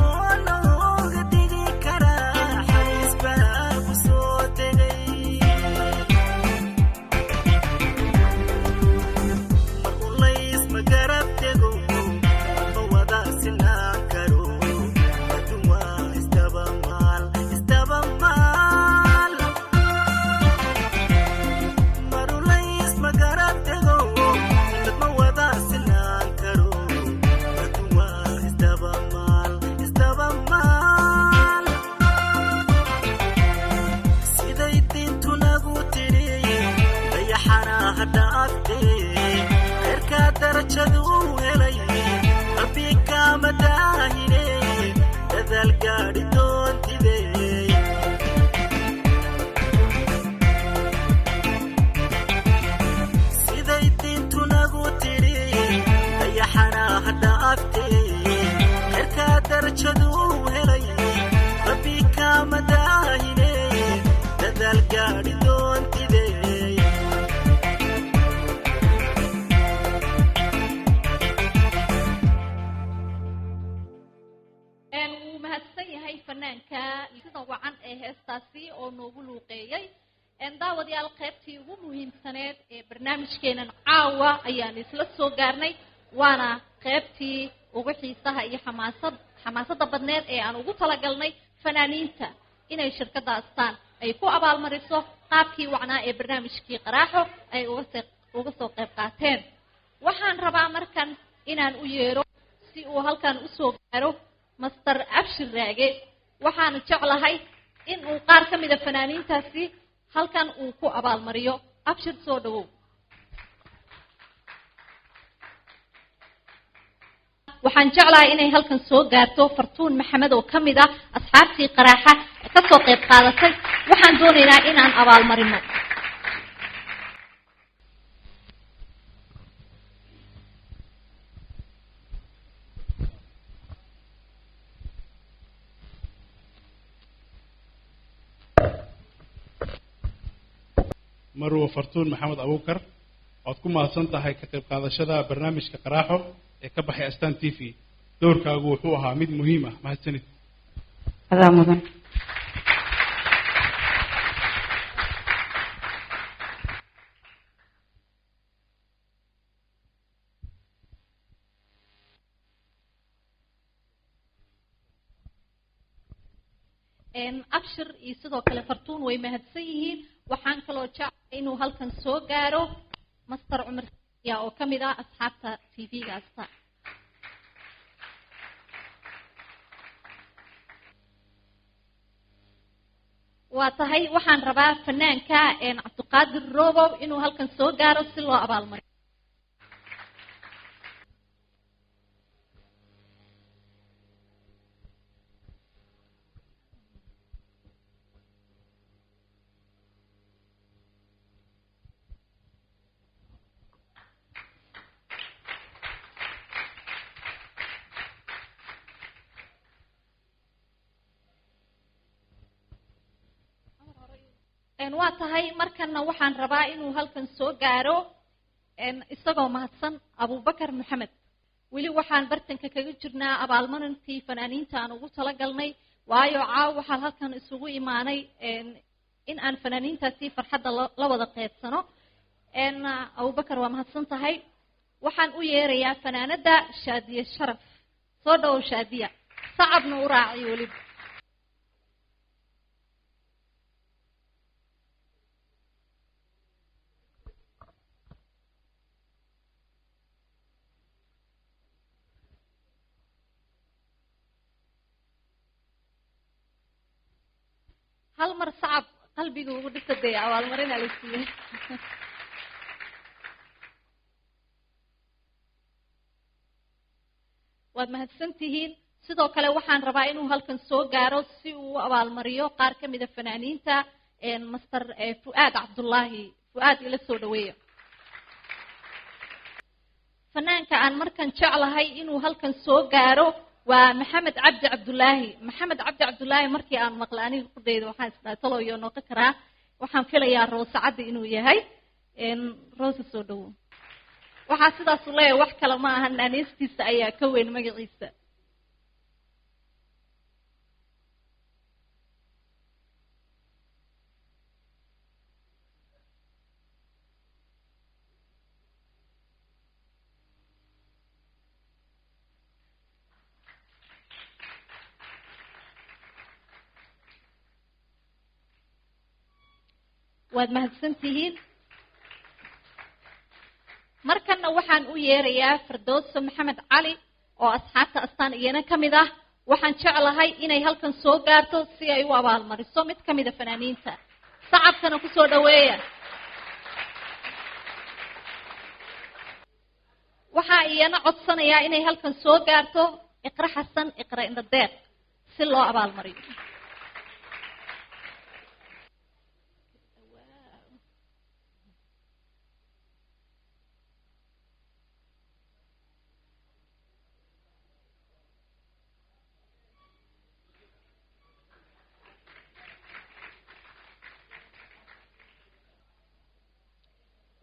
oo looga digi karaa xadiis baa ku soo degay. Mar ulays ma garab tego ma wada sinaan karo adduun waa isdabamaal isdabamaal. Mar ulays ma garab tego dad ma wada sinaan karo adduun waa isdabamaal isdabamaal. Siday diintu nagu tidhi dayaxana ha dhaaftee khayrkaa darajaduu helay rabbi kaama daahine dadaal gaadhi doontide. Siday diintu nagu tidhi dayaxana ha dhaaftee khayrkaa darajaduu helay rabbi kaama daahine dadaal gaadhi doontide. Wuu mahadsan yahay fanaanka sida wacan ee heestaasi oo noogu luuqeeyey. Daawadayaal, qaybtii ugu muhiimsaneed ee barnaamijkeenan caawa ayaan isla soo gaarnay, waana qaybtii ugu xiisaha iyo xamaasadda badneed ee aan ugu talagalnay fanaaniinta inay shirkadda Astaan ay ku abaalmariso qaabkii wacnaa ee barnaamijkii Qaraaxo ay uga soo qayb qaateen. Waxaan rabaa markan inaan u yeero si uu halkan usoo gaaro Master Abshir Raage. Waxaan jeclahay in uu qaar ka mida fanaaniintaasi halkan uu ku abaalmariyo. Abshir, soo dhawow. Waxaan jeclahay inay halkan soo gaarto Fartuun Maxamed oo ka mid ah asxaabtii Qaraaxa. Kasoo qayb qaadatay waxaan doonaynaa inaan abaalmarino. Marwa Fartuun Maxamed Abuukar, waad ku mahadsan tahay ka qayb qaadashada barnaamijka Qaraaxo ee ka baxay Astaan TV. Doorkaagu wuxuu ahaa mid muhiim ah. Mahadsanid. Adaa mudan. Abshir iyo sidoo kale Fartuun way mahadsan yihiin. Waxaan kaloo jeclay inuu halkan soo gaaro Master Cumar ya oo ka mid ah asxaabta TV-ga Astaan. Waa tahay, waxaan rabaa fanaanka Cabdiqaadir Robow inuu halkan soo gaaro si loo abaalmariyo. Waa tahay, markana waxaan rabaa inuu halkan soo gaaro isagoo mahadsan Abubakar Maxamed. Weli waxaan bartanka kaga jirnaa abaalmarintii fanaaniinta aan ugu talagalnay, waayo caaw waxaan halkan isugu imaanay in aan fanaaniintaasi farxadda la wada qeybsano. Abubakar, waa mahadsan tahay. Waxaan u yeerayaa fanaanada Shaadiye Sharaf. Soo dhawow Shaadiya, sacabna u raaciyo weliba. Hal mar sacab qalbiga ugu dhisa dee, abaalmarina la siiyey. Waad mahadsan tihiin. Sidoo kale waxaan rabaa inuu halkan soo gaaro si uu u abaalmariyo qaar ka mida fanaaniinta Master Fu'aad Cabdullaahi. Fu'aad ila soo dhaweeya. Fanaanka aan markan jeclahay inuu halkan soo gaaro waa Maxamed Cabdi Cabdullaahi. Maxamed Cabdi Cabdullaahi markii aan maqlay aniga qudayda waxaan isdhahay talow iyo noqon karaa. Waxaan filayaa Roose Caddi inuu yahay. Roose, soo dhawow. Waxaa sidaas u leeyahay wax kale ma ahan, naaniistiisa ayaa ka weyn magaciisa. Waad mahadsan tihiin. Markanna waxaan u yeerayaa Firdowso Maxamed Cali oo asxaabta Astaan iyana ka mid ah. Waxaan jeclahay inay halkan soo gaarto si ay u abaalmariso mid ka mida fanaaniinta. Sacabkana kusoo dhaweeya. Waxaa iyana codsanayaa inay halkan soo gaarto Iqra Xasan Iqra Indhadeeq si loo abaalmariyo.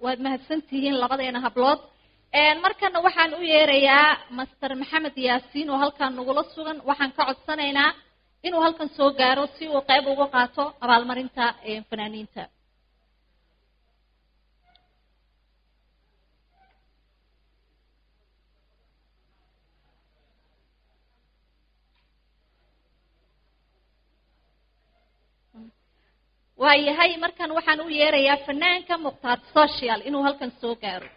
Waad mahadsan tihiin labadeena hablood. Markana waxaan u yeerayaa Master Maxamed Yaasiin oo halkan nagula sugan. Waxaan ka codsanaynaa inuu halkan soo gaaro si uu qayb uga qaato abaalmarinta fanaaniinta. Waayahay, markan waxaan u yeerayaa fanaanka Mukhtaar Social inuu halkan soo gaaro.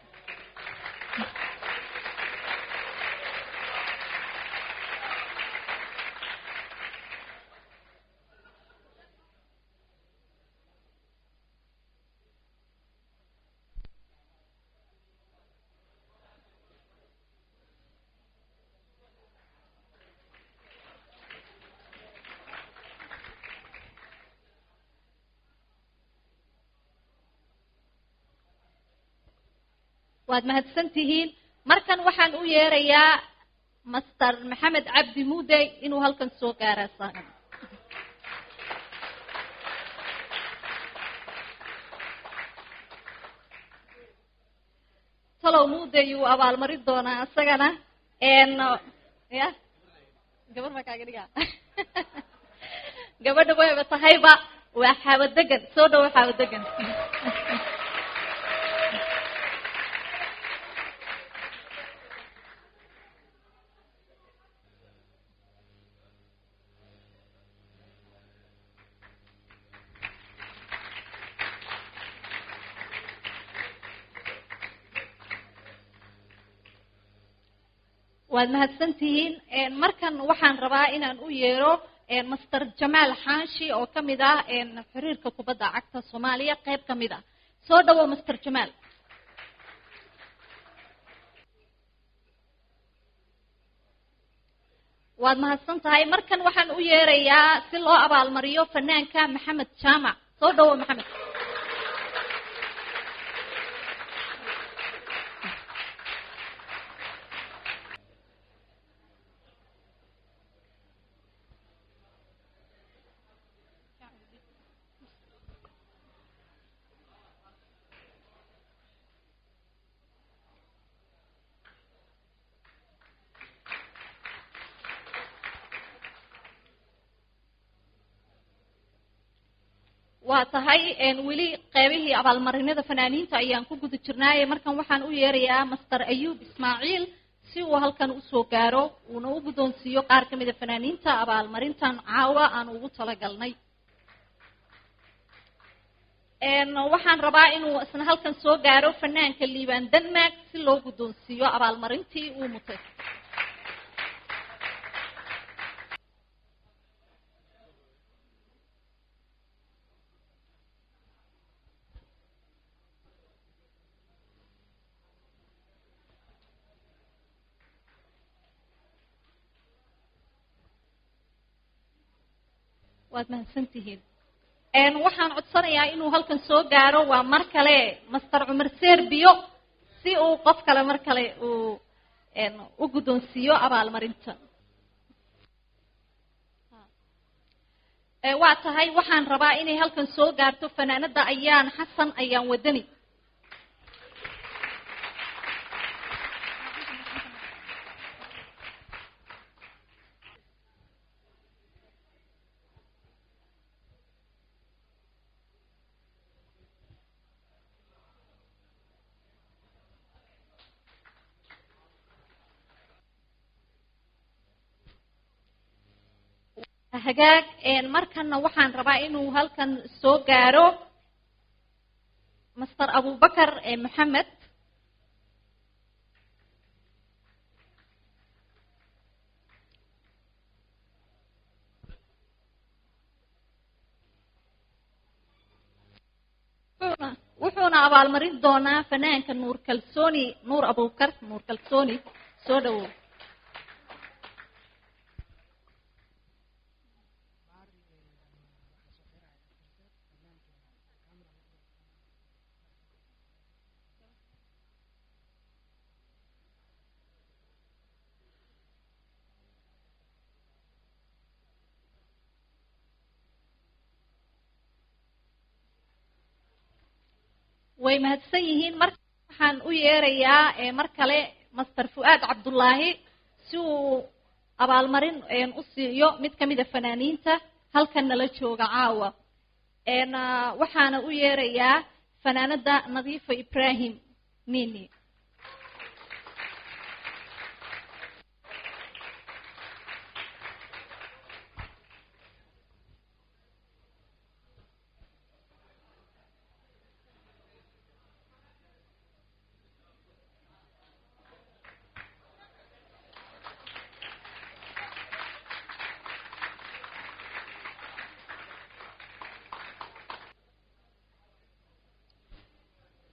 Waad mahadsan tihiin. Markan waxaan u yeerayaa Master Maxamed Cabdi Muudey inuu halkan soo gaara saaran. Talow Muudey uu abaalmarin doonaa isagana ya gabar baa kaaga dhigaa. Gabadha wayba tahayba waa Xaawadegan. Soo dhawo Xaawadegan. Waad mahadsan tihiin. Markan waxaan rabaa inaan u yeero Master Jamaal Xaanshi oo ka mid ah xiriirka kubadda cagta Soomaaliya qayb ka mid ah. Soo dhawow Master Jamaal. Waad mahadsan tahay. Markan waxaan u yeerayaa si loo abaalmariyo fanaanka Maxamed Jaamac. Soo dhawow Maxamed. Waa tahay weli qeybihii abaalmarinada fanaaniinta ayaan ku guda jirnaaye. Markan waxaan u yeerayaa Master Ayuub Ismaaciil si uu halkan usoo gaaro uuna u guddoonsiiyo qaar ka mid a fanaaniinta abaalmarintan caawa aan ugu talagalnay. Waxaan rabaa inuu isna halkan soo gaaro fanaanka Liibaan Denmark si loo guddoonsiiyo abaalmarintii uu mutay. Waad mahadsan tihiin. Waxaan codsanayaa inuu halkan soo gaaro waa mar kale Master Cumar Serbiyo si uu qof kale mar kale uu u guddoonsiiyo abaalmarinta. Waa tahay waxaan rabaa inay halkan soo gaarto fanaanada Ayaan Xasan Ayaan Wadani. Hagaag. Markanna waxaan rabaa inuu halkan soo gaaro Master Abubakar Maxamed. Wuxuuna abaalmarin doonaa fanaanka Nuur Kalsooni, Nuur Abubakar Nuur Kalsooni. Soo dhawow. Way mahadsan yihiin. Marka waxaan u yeerayaa mar kale Master Fuaad Cabdullaahi si uu abaalmarin u siiyo mid ka mid a fanaaniinta halkan nala jooga caawa. Waxaana u yeerayaa fanaanada Nadiifa Ibrahim Nini.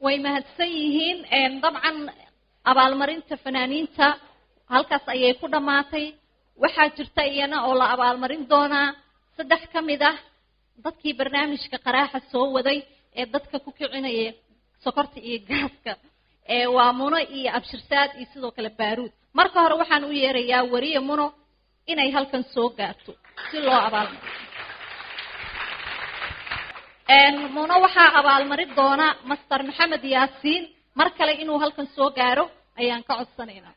Way mahadsan yihiin. Dabcan abaalmarinta fanaaniinta halkaas ayay ku dhammaatay. Waxaa jirta iyana oo la abaalmarin doonaa 3 ka mid ah dadkii barnaamijka qaraaxa soo waday ee dadka ku kicinaya sokorta iyo gaaska. Waa Muno iyo Abshirsaad iyo sidoo kale Baaruud. Marka hore waxaan u yeerayaa wariye Muno inay halkan soo gaarto si loo abaalmariyo. Muno waxaa abaalmarin doona Master Maxamed Yaasiin. Mar kale inuu halkan soo gaaro ayaan ka codsanaynaa.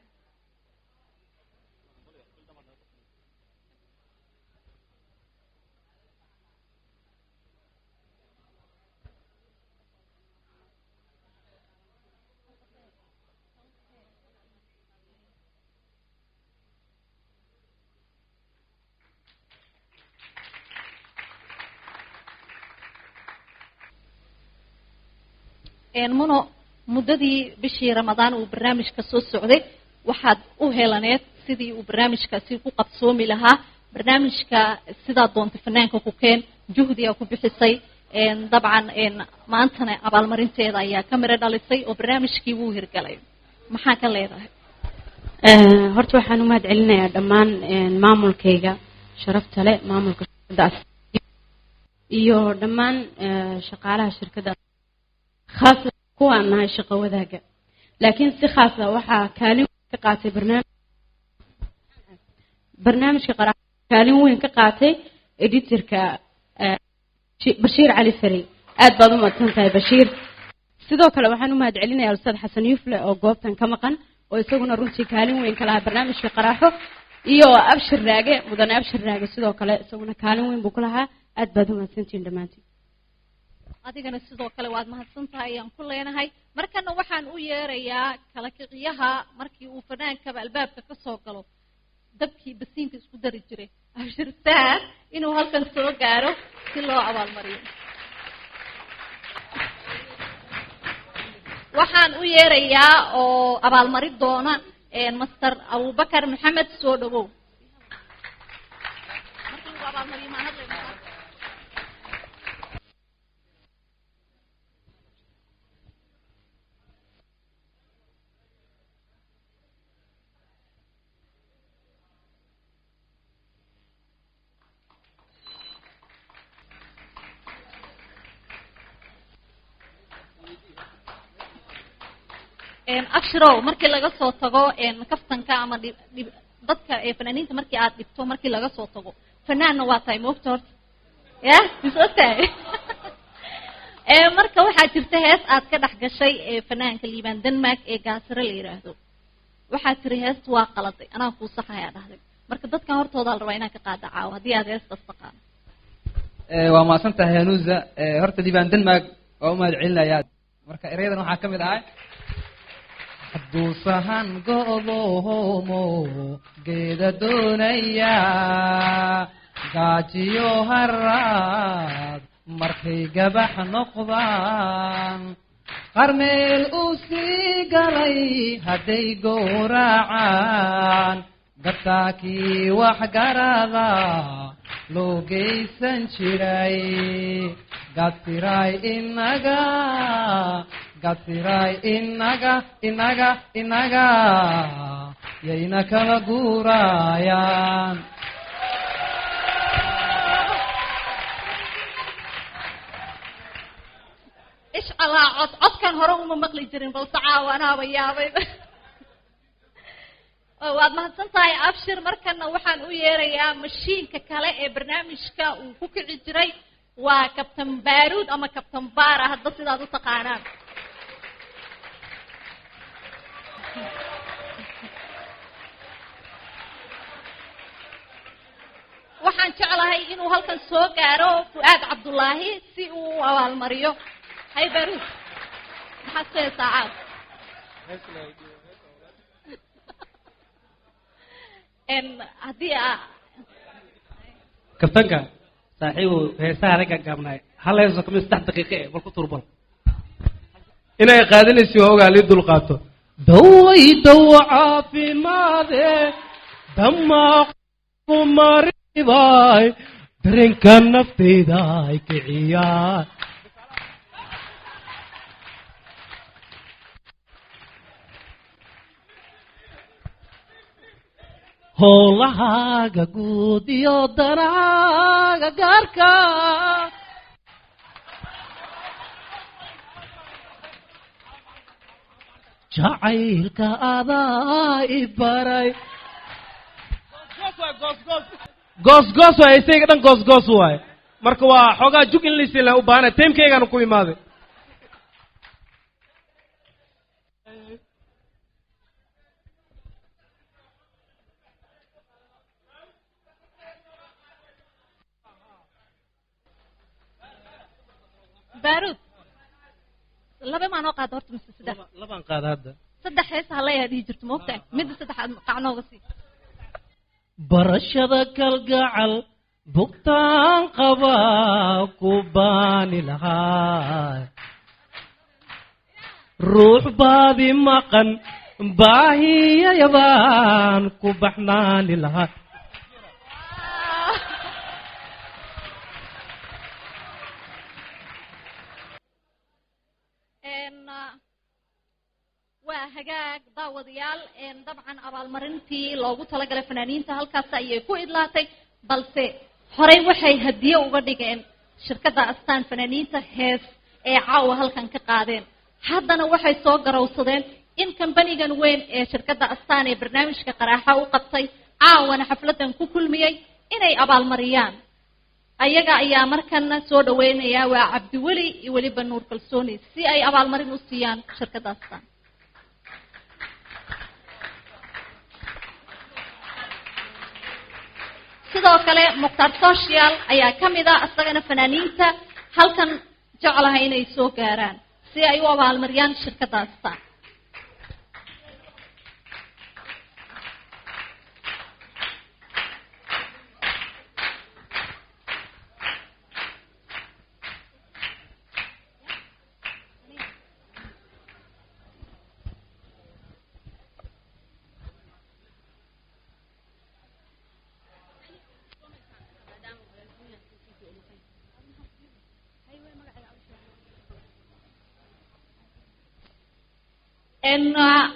Muno, muddadii bishii Ramadaan uu barnaamijka soo socday waxaad u helaneed sidii uu barnaamijkaasi ku qabsoomi lahaa. Barnaamijka sidaa doonta fanaanka ku keen, juhdiga ku bixisay, dabcan maantana abaalmarinteeda ayaa ka miro dhalisay oo barnaamijkii wuu hirgalay. Maxaa ka leedahay? Horta waxaan u mahad celinayaa dhammaan maamulkayga sharafta leh, maamulka shirkadda iyo dhammaan shaqaalaha shirkadda, khaasa kuwaan nahay shaqo wadaaga. Laakiin si khaasa waxaa kaalin weyn ka qaatay barnaamijka qara, kaalin weyn ka qaatay editorka Bashiir Cali Sarey. Aad baad u mahadsan tahay, Bashiir. Sidoo kale waxaan u mahad celinayaa Ustaad Xasan Yufle oo goobtan ka maqan, oo isaguna runtii kaalin weyn ka lahaa barnaamijka Qaraaxo, iyo Abshir Raage, mudane Abshir Raage, sidoo kale isaguna kaalin weyn buu ku lahaa. Aad baad u mahadsantihiin dhammaantiin. Adigana sidoo kale waad mahadsan tahay ayaan ku leenahay. Markana waxaan u yeerayaa kala kiciyaha markii uu fanaankaba albaabka ka soo galo dabkii basiinka isku dari jiray, Abshirsaad, inuu halkan soo gaaro si loo abaalmariyo. Waxaan u yeerayaa oo abaalmarin doona Master Abubakar Maxamed. Soo dhawow. Markii lagu abaalmariyo ma hadlayno. Abshirow, markii laga soo tago kaftanka ama dadka fanaaniinta markii aad dhibto, markii laga soo tago, fanaanna waa tahay, moogta horta ya mis og tahay. Marka waxaa jirta hees aad ka dhex gashay fanaanka Liibaan Denmark ee Gaasare la yidhaahdo. Waxaa tiri heesta waa qaladay, anaa kuu saxayaa dhahday. Marka dadkan hortoodaa la rabaa inaan ka qaada caawo haddii aad heestaas taqaano. Waa mahadsan tahay, Hanuuza. Horta Liibaan Denmark waa u mahad celinayaa. Marka erayadan waxaa ka mid ahay: hadduu sahan go'doomo geeda doonaya, gaajiyo haraad markay gabax noqdaan, qarmeel uu sii galay hadday gowracaan, gartaakii wax garada loo geysan jiray. Gasiray inaga, gasiray inaga, inaga, inaga yayna kala guurayaan. Ish calaa cod, codkan hore uma maqli jirin, balse caawa anaaba yaabay. Waad mahadsan tahay, Abshir. Markana waxaan u yeerayaa mashiinka kale ee barnaamijka uu ku kici jiray, waa Kabtan Baaruud ama Kabtan Baara, hadda sidaad u taqaanaan. Waxaan jeclahay inuu halkan soo gaaro Fu'aad Cabdullaahi si uu u abaalmariyo. Hay Baaruud, maxaad ku heesaa caaw? Haddii aa Kabtanka saaxiibow, heesaha ragga gaabnaay hal heeso kamid 3 daqiiqo eh bal ku turbal. Inay qaadanaysi waa ogaa, lii dulqaato. Daway dawa caafimaade damaaqu maribay, dareenka naftayda ay kiciyaan. Howlahaaga guud iyo danaaga gaarka. Jacaylka adaa i baray. Goosgoos waay heesayga dhan, goosgoos waay. Marka waa xoogaa jug in laysiin laha u baahana, taymkaygaana ku imaaday. Baaruud, laba maa noo qaada horta mise saddex? Labaan qaada hadda. Saddex hees haleeyaa dhihi jirto, ma ogtahay? Midda saddexaad qacnooga sii. Barashada kalgacal bugtaan qabaa ku baani lahaa, ruux baadi maqan baahiyayabaan ku baxnaani lahaa. Waa hagaag daawadayaal, dabcan abaalmarintii loogu talagalay fanaaniinta halkaas ayay ku idlaatay, balse horey waxay hadiye uga dhigeen shirkadda Astaan fanaaniinta hees ee caawa halkan ka qaadeen. Haddana waxay soo garowsadeen in kambanigan weyn ee shirkadda Astaan ee barnaamijka qaraaxa u qabtay caawana xafladan ku kulmiyey inay abaalmariyaan. Ayaga ayaa markana soo dhaweynaya, waa Cabdiweli iyo weliba Nuur Kalsooni, si ay abaalmarin u siiyaan shirkadda Astaan. Sidoo kale Mukhtaar Social ayaa ka mid ah isagana fanaaniinta halkan jeclahay inay soo gaaraan si ay u abaalmariyaan shirkadda Astaan.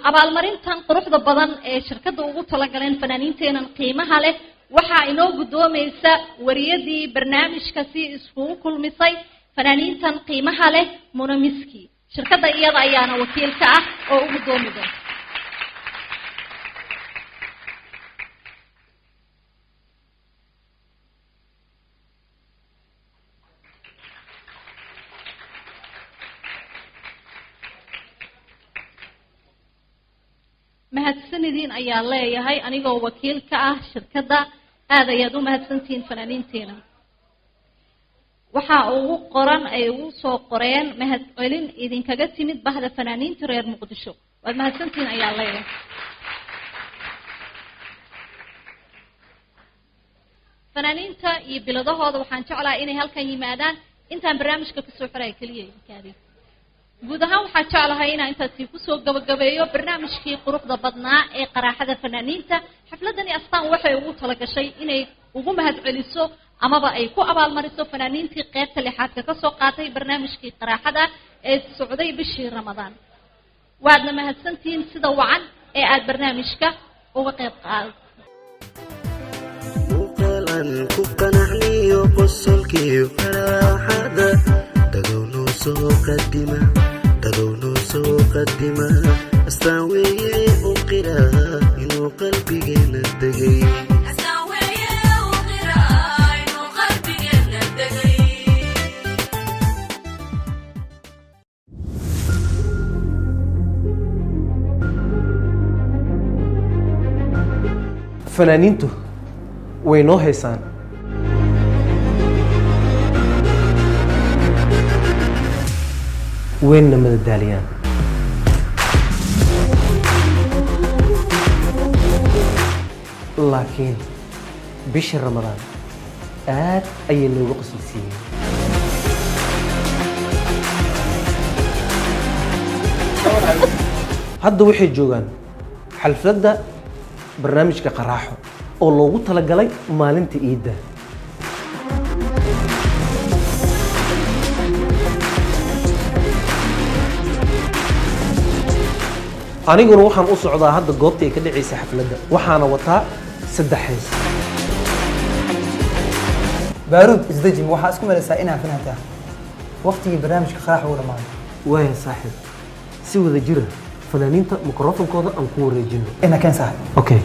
Abaalmarintan quruxda badan ee shirkadda ugu talagaleen fanaaniinteenan qiimaha leh waxaa inoo guddoomaysa wariyadii barnaamijka si iskugu kulmisay fanaaniintan qiimaha leh, Munamiski. Shirkadda iyada ayaana wakiil ka ah oo u guddoomi doonta. Mahadsanidin ayaa leeyahay anigoo wakiil ka ah shirkadda. Aad ayaad u mahadsantihiin fanaaniinteena. Waxaa ugu qoran ay ugu soo qoreen mahad celin idinkaga timid bahda fanaaniinta reer Muqdisho. Waad mahadsantihiin ayaa leeyahay. Fanaaniinta iyo biladahooda waxaan jeclahay inay halkan yimaadaan intaan barnaamijka kasoo xiraya keliya idinkaadi. Guud ahaan waxaan jeclahay inaan intaasi kusoo gabagabeeyo barnaamijkii quruxda badnaa ee qaraaxada fanaaniinta. Xafladani Astaan waxay ugu talagashay inay ugu mahadceliso amaba ay ku abaalmariso fanaaniintii qaybta lixaadka kasoo qaatay barnaamijkii qaraaxada ee socday bishii Ramadaan. Waadna mahadsantihiin sida wacan ee aad barnaamijka uga qayb qaadato. Muuqaalan ku qanacniyo qosolkiyo faraaxada, dadow noo soo qadima, dadow noo soo qadima. Astaan weeye u qira inuu qalbigeena degay. Fanaaniintu way noo haysaan, wayna madadaaliyaan, laakiin bisha Ramadaan aad ayay noogu qosolsiiyeen. Hadda waxay joogaan xalfladda barnaamijka qaraaxo oo loogu talagalay maalinta iidda. Aniguna waxaan u socdaa hadda goobta ay ka dhacaysa xafladda, waxaana wataa 3 hees. Baaruud, isdeji. Ma waxaa isku malaysaa inaa finantaa waqtigii barnaamijka qaraax uu dhamaaday? Waaya saaxiib, si wada jira Fanaaniinta mikrofonkooda aan ku wareejino. Ina keen, saaxib. Okay.